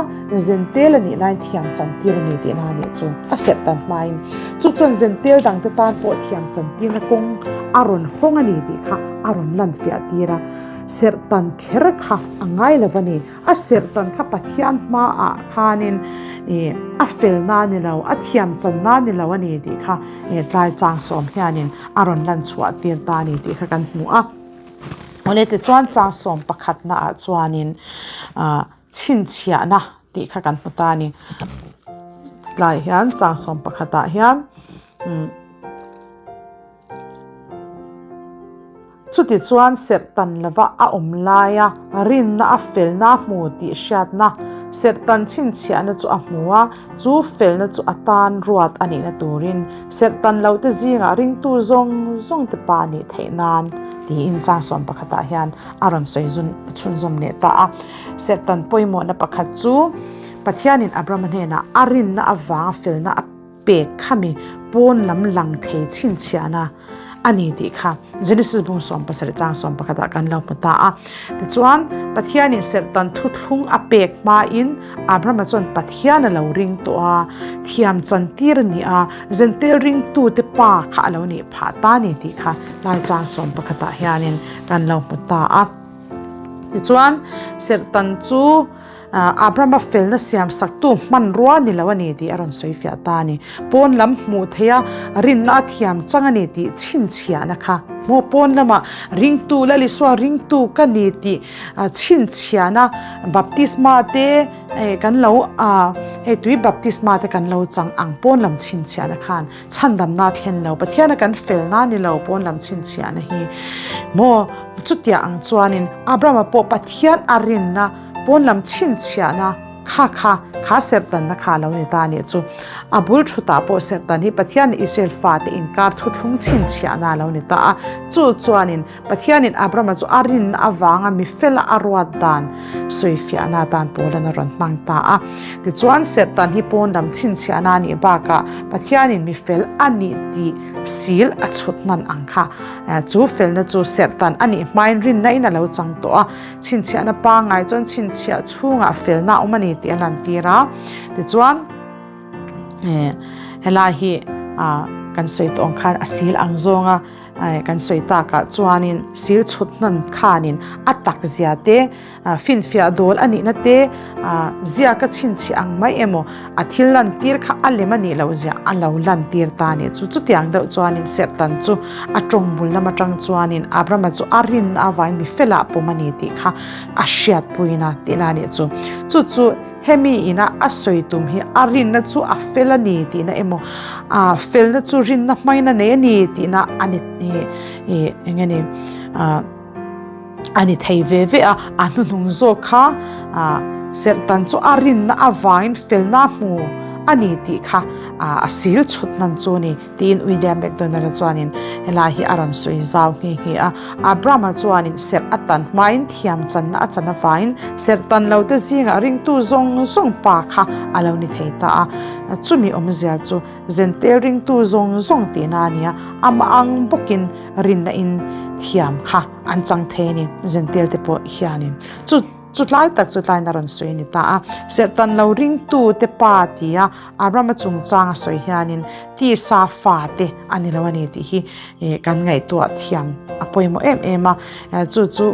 Zentel a nih laiin thiam chan tir a ni tihna a nih chu a serh tan hmain chu chuan Zentel dangte tan pawh thiam chan tirna kawng a rawn hawng a ni tih kha a rawn lan fiah tir a, serh tan kher kha a ngai lo a ni. A serh tan kha Pathian hmaah khanin ih a felna a ni lo, a thiam channa a ni lo a ni tih kha ih tlai chang sawm hianin a rawn lan chhuah tir ta a ni tih kha kan hmu a. Awle tichuan chang sawm pakhatnaah chuanin ah chhinchhiahna tih kha kan hmu ta a ni. Tlai hian chang sawm pakhatah hian umm. Chutichuan serh tan lova a awm laia rinna a felna a hmu tih hriatna serh tan chhinchhiahna chu a hmu a, chu felna chu a tan ruat a nihna turin serh tan lote zingah ringtu zawng zawngte pa a nih theih nan tiin chang sawm pakhatah hian a rawn sawi chhunzawm leh ta a. Serh tan pawimawhna pakhat chu Pathianin Abrahama hnenah a rinna avanga felna a pek khami pawn lam lang thei chhinchhiahna a ni tih kha Genesis bung 17 chang 11 ah kan lo hmu ta a. Tichuan, Pathianin serhtan thuthlung a pek hmain Abrahama chuan Pathian a lo ring tawh a, thiam chantir a ni a, Zentel ringtute pa kha a lo nih phah ta a ni tih kha lai chang 11 ah hianin kan lo hmu ta a. Tichuan, serhtan chu Abrahama felna siam saktu hmanrua ni lo a ni tih a rawn sawi fiah ta a ni. Pawn lam hmuh theih a, rinna a thiam chang a ni tih chhinchhiahna kha maw pawn lamah ringtu Lal Isua ringtu ka ni tih chhinchhiahna baptisma te kan lo hei tui baptisma te kan lo chang ang pawn lam chhinchhiahna khan chhandamna a thlen lo Pathiana kan felna ni lo pawn lam chhinchhiahna hi maw chutiang ang chuanin Abrahama pawh Pathian a rinna Pawn lam chhinchhiahna kha kha kha serhtanna kha a lo ni ta a nih chu. A bul thutah pawh serhtan hi Pathian leh Israel fate inkar thuthlung chhinchhiahna a lo ni ta a. Chu chuanin Pathianin Abrahama chu a rinna avanga mi fela a ruat dan sawifiahna atan Paulan a rawn hmang ta a. Tichuan serhtan hi pawn lam chhinchhiahna a nih bakah Pathianin mi fel a nih tih sil a chhut hman ang kha. Chu felna chu serhtan a nih hmain rinna in a lo chang tawh a. Chhinchhiahna pangngai chuan chhinchhiah chhungah felna a awm a ni tih a lantir a. Tichuan helai hi kan sawi tawh ang khan a sil ang zawnga kan sawi takah chuanin sil chhut hnan khanin a tak zia te finfiah dawl a nihna te ziaka chhinchhiah ang mai emaw a thil lantir kha a lem a nih loh zia a lo lantir ta a nih chu. Chutiang deuh chuanin Serhtan chu a tawng bul lam atang chuanin Abrahama chu a rinna avangin mi felah pawm a ni tih kha a hriatpuina tihna a nih chu. Chu chu hemi ina a sawi tum hi a rinna chu a fel a ni tihna emaw a felna chu rinna hmain a nei a ni tihna a ni eng nge ni a ni thei ve ve a, a hnuhnung zawk kha serhtan chu a rinna avangin felna hmu a ni tih kha a sil chhut hnan chu a ni tiin William McDonald-a chuanin helai hi a rawn sawi zau nghe nghe a. Abraham-a chuanin serh a tan hmain thiam channa a chan avangin serh tan lote zingah ringtu zawng zawng pa kha a lo ni thei ta a, chumi awmzia chu Zentel ringtu zawng zawng tihna a nia, amah ang bawkin rinna in thiam kha an chang thei a ni, Zentel te pawh hianin chu chu tlai tak chu tlaina rawn sawi a ni ta a. Serhtan lo ringtu te pa tia Abrahama chungchang a sawi hianin tisa fa te a ni lo a ni tih hi kan ngaihtuah thiam a pawimawh em em a, chu chu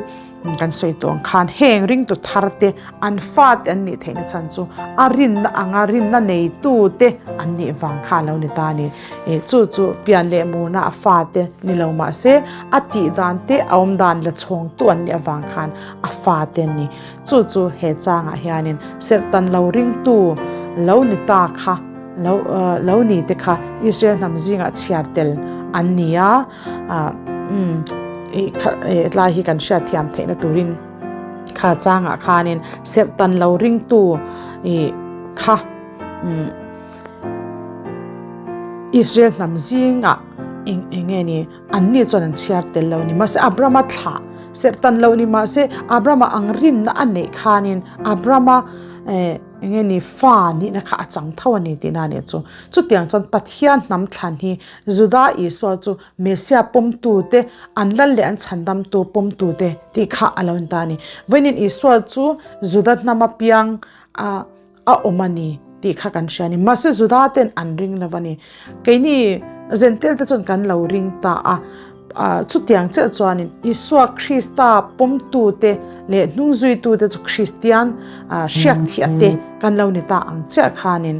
Kan sawi tawh ang khan heng ringtu thar te an fate an nih theihna chhan chu a rinna anga rinna neitu te an nih vang kha a lo ni ta a ni. Ih chu chu pian leh muna a fate ni lo mah se a tih dan te a awm dan la chhawngtu an nih avang khan a fate an ni. Chu chu he changah hianin serhtan lo ringtu lo ni ta kha lo lo ni te kha Israel hnam zingah chhiar tel an ni a. Umm tlai hi kan hriat thiam theihna turin kha changah khanin serhtan lo ringtu ih kha umm. Israel hnam zingah eng eng nge ni an ni chuan an chhiar tel lo a ni. Mahse Abrahama thlah serh tan lo ni mahse Abrahama ang rinna a neih khanin Abrahama eh eng nge ni fa nihna kha a chang tho a ni tihna a nih chu. Chutiang chuan Pathian hnam thlan hi Juda Isua chu Messia pawmtute, an lal leh an chhandamtu pawmtute tih kha a lo ni ta a ni. Vawiin Isua chu Juda hnama piang a a awm a ni tih kha kan hria a ni. Mahse Juda ten an ring lo a ni. Keini Zentel te chuan kan lo ring ta a. Chutiang chiah chuanin Isua Krista pawmtute leh hnungzuitute chu Kristian hriak thiah te kan lo ni ta ang chiah khanin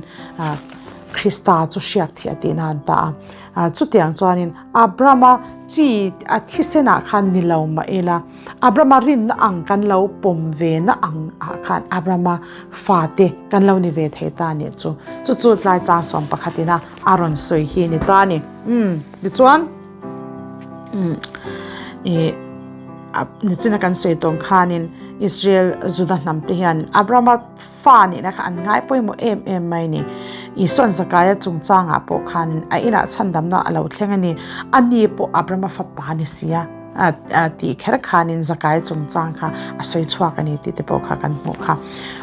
Krista chu hriak thiah tihna an ta a. Chutiang chuanin Abrahama chi a thisenah khan ni lo mah ila, Abrahama rinna ang kan lo pawm ve na ang ah khan Abrahama fate kan lo ni ve thei ta nih chu. Chu chu tlai chang sawm pakhat ina a rawn sawi hi ni ta a ni. Umm tichuan umm ih nichina kan sawi tawng khanin Israel Juda hnam te hian Abrahama fa nihna kha an ngai pawimawh em em mai ni. Isuan Zakaia chungchangah pawh khanin a inah chhandamna a lo thleng a ni. A ni pawh Abrahama fapa ni si a tih kher khanin Zakaia chungchang kha a sawi chhuak a ni tih te pawh kha kan hmuh kha.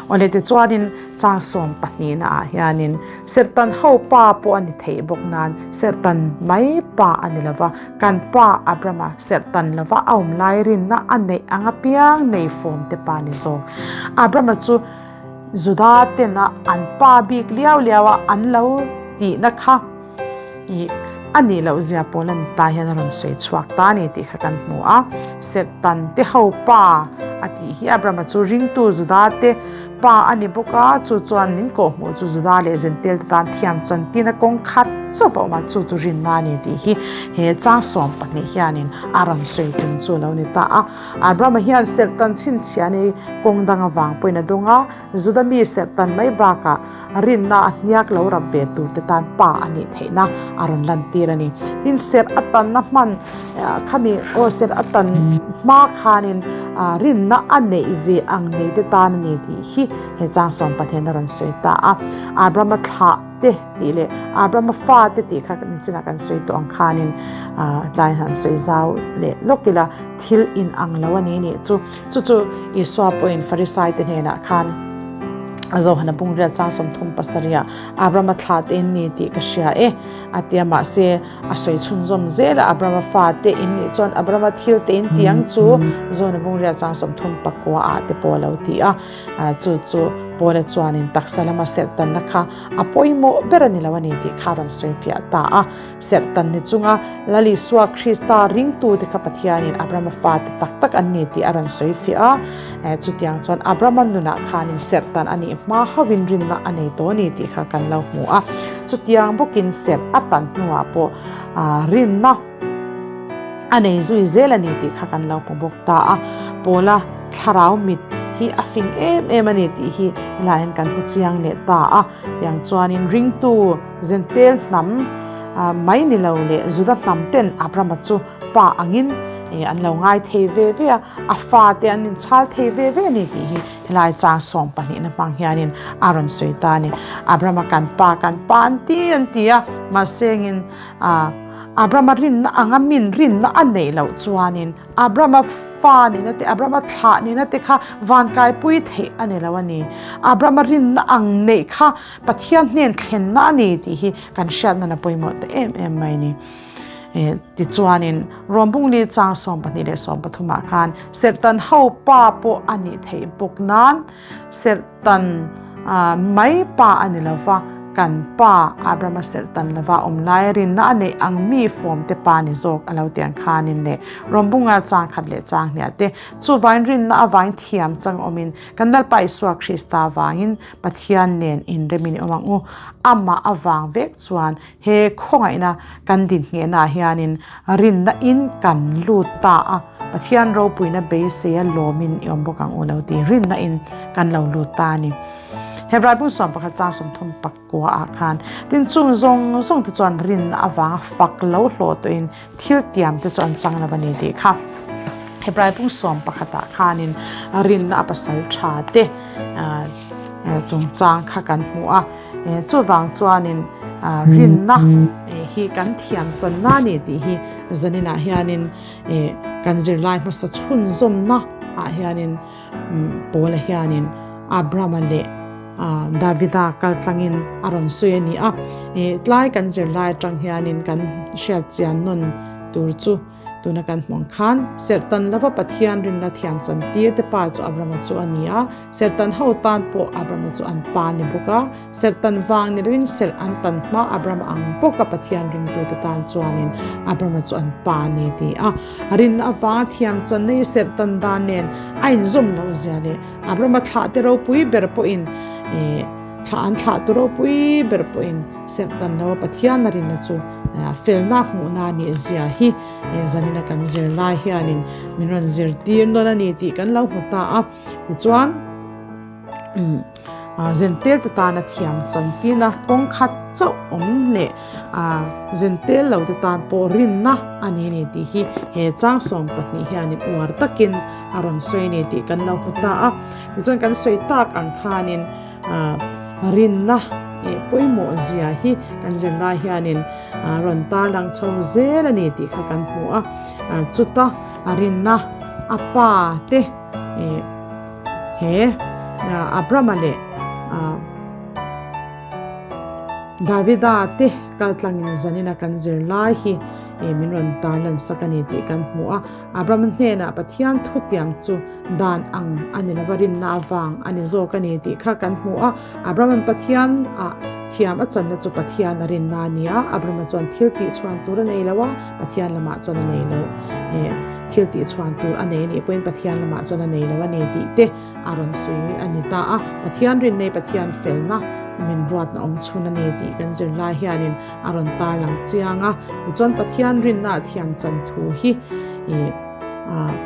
Awle tichuanin chang sawm pahnihna ah hianin Serhtan ho pa pawh a ni theih bawk nan Serhtan mai pa a ni lova, kan pa Abrahama Serhtan lova a awm lai rinna a neih ang apiang nei fawm te pa ni zawk. Abrahama chu Juda tena an pa bik liau liau a an lo tihna kha ih a nih loh zia pawl a ni ta hian a rawn sawi chhuak ta a ni tih kha kan hmu a. Serhtan te ho pa a tih hi Abrahama chu ringtu Juda te Pa a ni bawk a, chu chuan min kawhhmuh chu Juda leh Zentel te tan thiam chantina kawng khat chauh a awm a, chu chu rinna a ni tih hi he chang 12 hianin a rawn sawi tum chu a lo ni ta a. Abrahama hian serhtan chhinchhiah ni kawng dang avang pawhin a dawng a, Juda mi serhtan mai bakah rinna a hniak lo rap ve tur te tan pa a nih theihna a rawn lantir a ni. Tin, serh a tanna hman khami aw serh a tan hma khanin rinna a neih ve ang nei te tan a ni tih hi he chang 15 a rawn sawi ta a. Abrahama thlah te tih leh Abrahama fa te tih kha nichinah kan sawi tawh ang khanin tlai han sawi zau leh lawk ila thil inang lo a ni nih chu. Chu chu Isua pawhin Farisai te hnenah khan a Zohana bungriat chang 37 ah Abrahama thla te in ni tih ka hria e a ti a, mahse a sawi chhunzawm zel a, Abrahama fa te in nih chuan Abrahama thil te in ti ang chu Zohana bungriat chang 39 ah te pawh a lo ti a, chu chu Paula chuanin taksa lama serhtanna kha a pawimawh ber a ni lo a ni tih kha a rawn sawi fiah ta a. Serhtan ni chunga Lal Isua Krista ringtute kha Pathianin Abrahama fate tak tak an ni tih a rawn sawi fiah a. Chutiang chuan Abrahama nunah khanin serhtan a nih hma hauhin rinna a nei tawh a ni tih kha kan lo hmu a. Chutiang bawkin serh a tan hnuah pawh rinna a nei zui zel a ni tih kha kan lo hmu bawk ta a. Paula thlarau mit hi a fing em em a ni tih hi helaiah hian kan hmu chiang leh ta a. Tiang chuanin ringtu Zentel hnam mai ni lo leh Juda hnam ten Abrahama chu pa angin an lo ngai thei ve ve a, a fate an inchhal thei ve ve a ni tih hi helai chang 12 na hmang hianin a rawn sawi ta a ni. Abrahama kan pa kan pa an ti an ti a, mahse engin Abrahama rinna anga min rinna a neih loh chuanin Abrahama fa nihna te, Abrahama thlah nihna te kha vankaipui theih a ni lo a ni. Abrahama rinna ang neih kha Pathian hnen thlenna a ni tih hi kan hriat nana pawimawh ta em em mai ni. Tichuanin Rawmbungli chang 12 leh 13 ah khan Serhtan ho pa pawh a nih theih bawk nan Serhtan mai pa a ni lova, kan pa Abrahama Serhtan lova awm lai rinna a neih ang mi fawm te pa ni zawk a lo tiang khanin leh Rawmbunga chang khat leh chang hniah te chuvain rinna avain thiam chang awmin kan Lalpa Isua Krista vangin Pathian nen inremin i awm ang u. Amah avang vek chuan he khawngaihna kan dinngehnaah hianin rinna in kan lut ta a, Pathian ropuina beiseia lawmin i awm bawk ang u lo ti rinna in kan lo lut ta a ni. Hebrai bung 11 chang 34 ah khan tin chung zawng zawng te chuan rinna avanga fak lo hlawh tawhin thil tiam te chu an chang lo a ni tih kha Hebrai bung 11 ah khanin rinna a pasal tha te chungchang kha kan hmu a, chuvang chuanin Rinna hi kan thiam channa a ni tih hi zaninah hianin kan zirlai hmasa chhunzawmna ah hianin Paula hianin Abrahama leh Davida kal tlangin a rawn sawi a ni a. Tlai kan zirlai atang hianin kan hriat chian nawn tur chu Tuna kan hmuh ang khan, Serhtan lova Pathian rinna thiam chan tir te pa chu Abrama chu a ni a, Serhtan ho tan pawh Abrama chu an pa a ni bawk a. Serhtan vang ni loin serh an tan hma Abrama ang bawka Pathian ringtute tan chuanin Abrama chu an pa a ni ti a. Rinna avanga thiam channa hi serhtan dan nen a inzawm loh zia leh Abrama thlah te ropui ber pawhin thlah an thlah tu ropui ber pawhin serhtan lova Pathian a rinna chu Felna hmuhna nih zia hi zanina kan zir lai hianin min rawn zirtir nawn a ni tih kan lo hmu ta a. Tichuan, zentel te tana thiam chantina kawng khat chauh awm leh zentel lo te tan pawh rinna a ni ni tih hi he chang 12 hianin uar takin a rawn sawi a ni tih kan lo hmu ta a. Tichuan kan sawi tak ang khanin Rinna eh pawimawh zia hi kan zir lai hianin rawn tarlang chho zel a ni tih kha kan hmu a, chuta rinna a pa te eh he Abrama leh Davida te kaltlangin zanina kan zir lai hi min rawn tarlan sak a ni tih kan hmu a. Abraham hnenah Pathian thutiam chu dan ang a ni lova rinna avang a ni zawk a ni tih kha kan hmu a. Abraham Pathian ah thiam a channa chu Pathian a rinna a ni a. Abraham chuan thil tih chhuan tur a nei lo a, Pathian lamah chuan a nei lo. Thil tih chhuan tur a nei a nih pawhin Pathian lamah chuan a nei lo a ni tih te a rawn sawi a ni ta a. Pathian rinnei Pathian felna min ruatna awm chhun a ni tih kan zir lai hianin a rawn tarlang chiang a. Tichuan Pathian rinna a thiam chan thu hi ih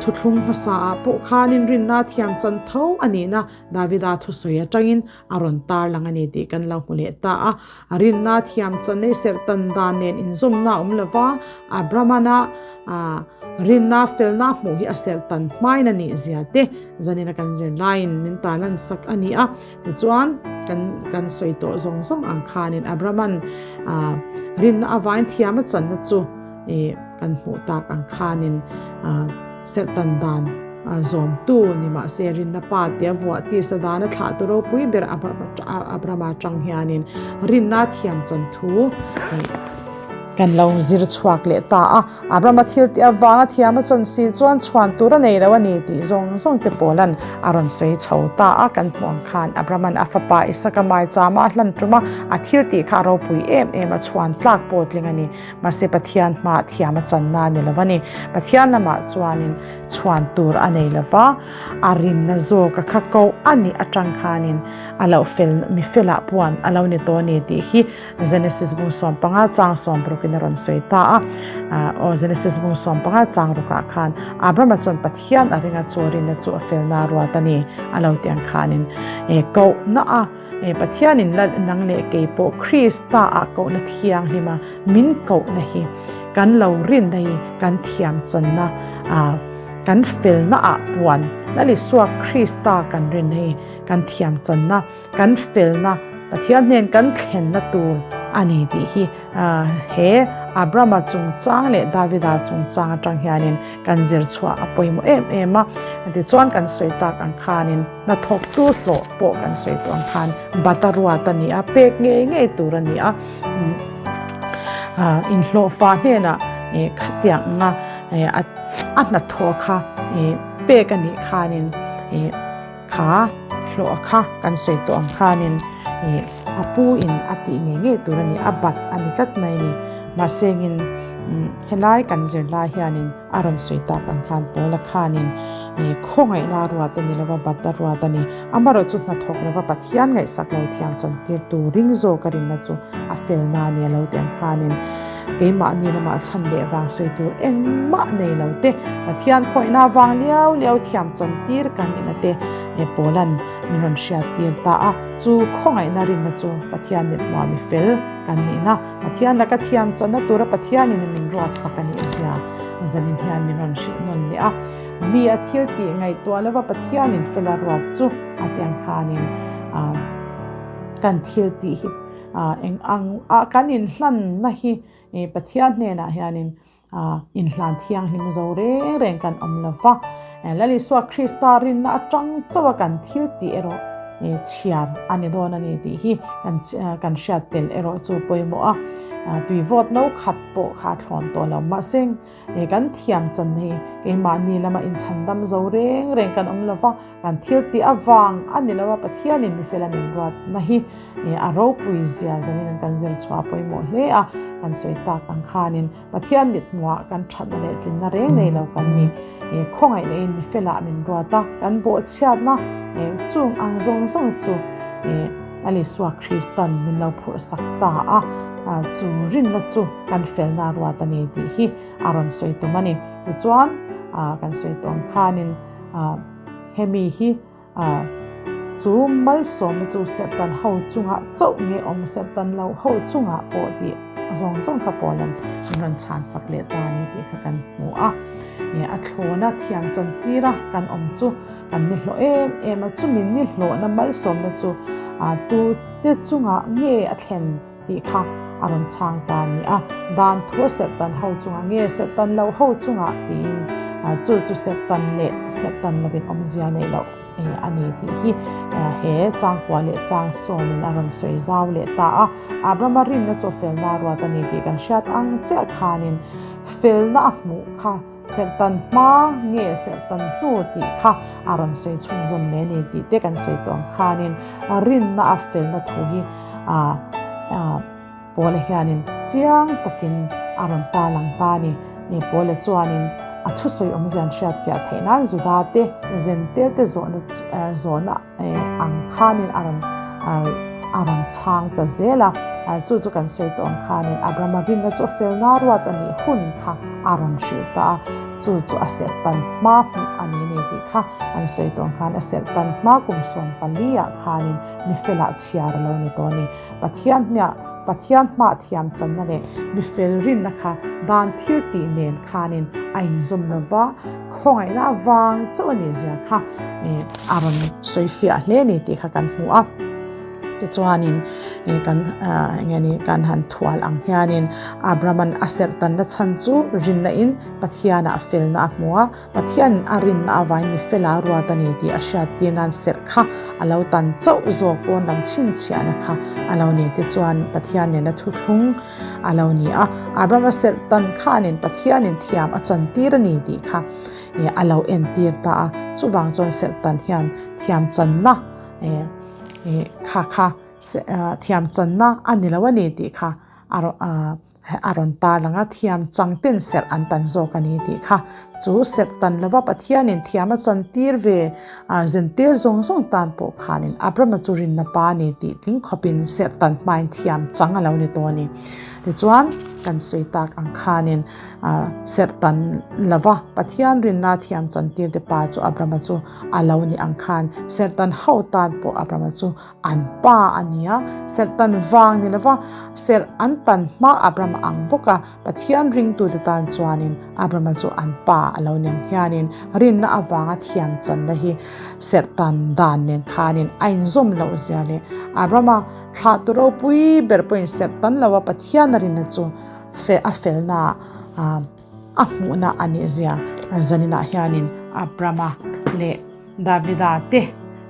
thuthlung hmasa ah pawh khanin rinna a thiam chan tho a nihna Davida thusawi atangin a rawn tarlang a ni tih kan lo hmu leh ta a. Rinna a thiam chan nei serhtan dan nen inzawmna a awm lova, Abrahman-a rinna felna hmuh hi a serhtan hmain a nih zia te zanina kan zir laiin min tarlan sak a ni a. Tichuan, kan kan sawi tawh zawng zawng ang khanin Abrahman rinna avain thiam a channa chu ih kan hmuh tak ang khanin serhtan dan zawmtu ni mahse rinna pa tia vuah tisa dana thlah tu ropui ber Abrahama atang hianin rinna thiam chan thu kan lo zir chhuak leh ta a. Abrahama thil tih avanga thiam a chan si chuan chhuan tur a nei lo a ni tih zawng zawng te pawlan a rawn sawi chho ta a. Kan hmuh ang khan Abrahama'n a fapa Isaka maichama a hlan tum a, a thil tih kha a ropui em em a, chhuan tlak pawh tling a ni. Mahse Pathian hmaah thiam a channa a ni lo a ni. Pathian lamah chuanin chhuan tur a nei lo va, a rinna zawka kha ko a nih atang khanin a lo fel mi felah puan a lo ni tawh a ni tih hi Genesis bung 15 chang 60 in a rawn sawi ta a. Aw Genesis bung 15 chang rukah khan Abrahama chuan Pathian a ringa chu rinna chu a felna ruat a ni a lo tih ang khanin kohna a Pathianin la nang leh kei pawh Krista ah kohna thianghlim a min kohna hi kan lo rinna hi kan thiam channa kan felna ah puan Lal Isua Krista kan rinna hi kan thiam channa kan felna Pathian hnen kan thlenna tur a ni tih hi he Abrahama chungchang leh Davida chungchang atang hianin kan zir chhuah a pawimawh em em a. Tichuan kan sawi tak ang khanin hnathawktu hlawh pawh kan sawi tawh ang khan bata ruat a ni a, pek ngei ngei tur a ni a. Inhlawhfa hnenah khatiang anga a hnathawh kha pek a nih khanin Kha hlawh kha kan sawi tawh ang khanin ih a pu in a tih ngei ngei tur a ni, a bat a ni tlat mai a ni. Mahse engin helai kan zir lai hianin a rawn sawi tak ang khan Paula khanin ih khawngaihna a ruat a ni lova, bat a ruat a ni. Amaherawhchu hnathawk lova Pathian ngaihsak lo thiam chantirtu ring zawk a rinna chu a felna a ni a lo tih ang khanin keimahni lamah chhan leh vang sawi tur engmah nei lo te, Pathian khawihna vang liau liau thiam chantir kan nihna te Paula'n min rawn hriattir ta a. Chu khawngaihna rinna chu Pathian mithmuah mi fel kan nihna, Pathian laka thiam channa tura Pathianin min ruatsak a nih zia zanin hian min rawn hrilh nawn leh a. Mi a thil tih ngaihtuah lova Pathianin fela ruat chu a tiang khanin kan thil tih hi. Eng ang a kan inhlanna hi Pathian hnenah hianin inhlan thianghlim zo reng reng kan awm lo va. Lal Isua Krista rinna atang chauha kan thil tih erawh chhiar a ni dawn a ni tih hi kan hriat tel erawh chu pawimawh a. Tui vawt no khat pawh kha a thlawn tawh lo. Mahse kan thiam chan hi keimahni lama inchhandam zo reng reng kan awm lo va. Kan thil tih avang a ni lo a, Pathianin mifela min ruatna hi a ropui zia zanin kan zir chhuah pawimawh hle a, kan sawi tak ang khanin Pathian mithmuhah kan thatna leh tlinna reng nei lo kan ni. Khawngaih lehin mifela min ruat a, kan bawhchhiatna chung ang zawng zawng chu Lal Isua Kristan min lo phurhsak ta a, chu rinna chu kan felna ruat a ni tih hi a rawn sawi tum a ni. Tichuan kan sawi tawh ang khanin, Hemi hi chu malsawmna chu Serhtan ho chungah chauh nge awm Serhtan lo ho chungah pawh tih zawng zawng kha pawl an rawn chhan sak leh ta a ni tih kha kan hmu a. A thlawna thiam chantira kan awm chu kan ni hlawh em em a, chumi ni hlawhna malsawmna chu tute chungah nge a thlen tih kha a rawn chhang ta a ni a. Dan thu a serhtan ho chungah nge serhtan lo ho chungah tiin chu chu serhtan leh serhtan lovin awmzia neih loh a ni tih hi he changkua leh chang sawmin a rawn sawi zau leh ta a. Abrahama rinna chu felna a ruat a ni tih kan hriat ang chiah khanin felna a hmuh kha Serhtan hma nge serhtan hnu tih kha a rawn sawi chhunzawm leh a ni tih te kan sawi tawh ang khanin rinna a felna thu hi Paula hianin chiang takin a rawn tarlang ta a ni. Paula chuanin a thusawi awmzia an hriatfiah theih nan Juda te Zentel te zawhna zawhna ang khanin a rawn a rawn chhang ta zel a, chu chu kan sawi tawh ang khanin Abrahama rinna chu felna ruat a nih hun kha a rawn hrilh ta a, chu chu a serh tan hma hmuh a ni ni tih kha an sawi tawh ang khan a serh tan hma kum 14 ah khanin mi felah chhiar a lo ni tawh a ni. Pathian hmiah Pathian hmah thiam channa leh mi fel rinna kha dan thil tih nen khanin a inzawm lo va, khawngaihna avang chauh a nih zia kha a rawn sawi fiah hle a ni tih kha kan hmu a. Tichuanin kan enge ni kan han thual ang hianin Abraham-a'n a serh tanna chhan chu rinna in Pathianah felna a hmu a, Pathian a rinna avangin mi fela ruat a ni tih a hriattir nan serh kha a lo tan chauh zawk pawn lam chhinchhiahna kha a lo ni. Tichuan Pathian nena thuthlung a lo ni a, Abrahama serh tan khanin Pathianin thiam a chantir a ni tih kha a lo entir ta a. Chuvang chuan serh tan hian thiam channa kha kha thiam channa a ni lo a ni tih kha a A rawn tarlang a, thiam chang ten serh an tan zawk a ni tih kha. Chu serh tan lova Pathianin thiam a chantir ve a, zentir zawng zawng tan pawh khanin Abrahama chu rinna pa a ni tih tling khawpin serh tan hmain thiam chang a lo ni tawh a ni. Tichuan, kan sawi tak ang khanin serh tan lova Pathian rinna thiam chantir te pa chu Abrahama chu a lo ni ang khan serh tan ho tan pawh Abrahama chu An pa a ni a, serh tan vang ni lova serh an tan hma Abraham ang bawk a, Pathian ringtute tan chuanin Abrahama chu an pa a lo ni ang hianin rinna avanga thiam channa hi serh tan dan nen khanin a inzawm loh zia leh Abrahama thlahtu ropui ber pawhin serh tan loa Pathian a rinna chu a felna a hmuhna a nih zia zaninah hianin Abrahama leh Davida te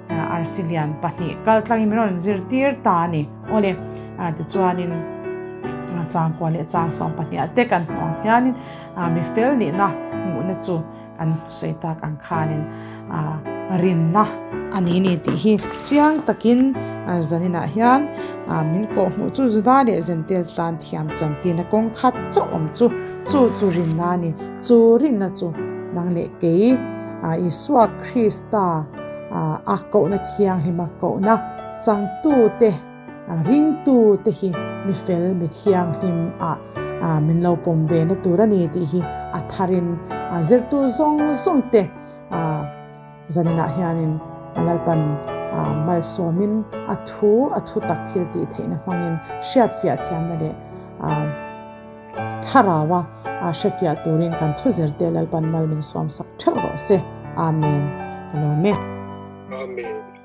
arsi lian pahnih kal tlangin min rawn zirtir ta a ni. Awle, tichuanin changkua leh chang 12 ah te kan hmuh ang hianin mi fel nihna hmuhna chu kan sawi tak ang khanin rinna a ni ni tih hi chiang takin zaninah hian min kawhhmuh chu Juda leh Zentel tan thiam chantirna kawng khat chauh awm chu chu chu rinna a ni. Chu rinna chu nang leh kei Isua Krista a kohna thianghlima kohna changtute ringtute hi mi fel mi thianghlim ah min lo pawm ve na tur a ni tih hi a tharin zirtu zawng zawng te zaninah hianin Lalpan malsawmin a thu a thu tak thil tih theihna hmangin hriatfiah thiamna leh Thlaraua hrefiah turin kan thu zirte Lalpan mal min sawmsak theuh rawh se. Amen. Ka lawm e. Amen.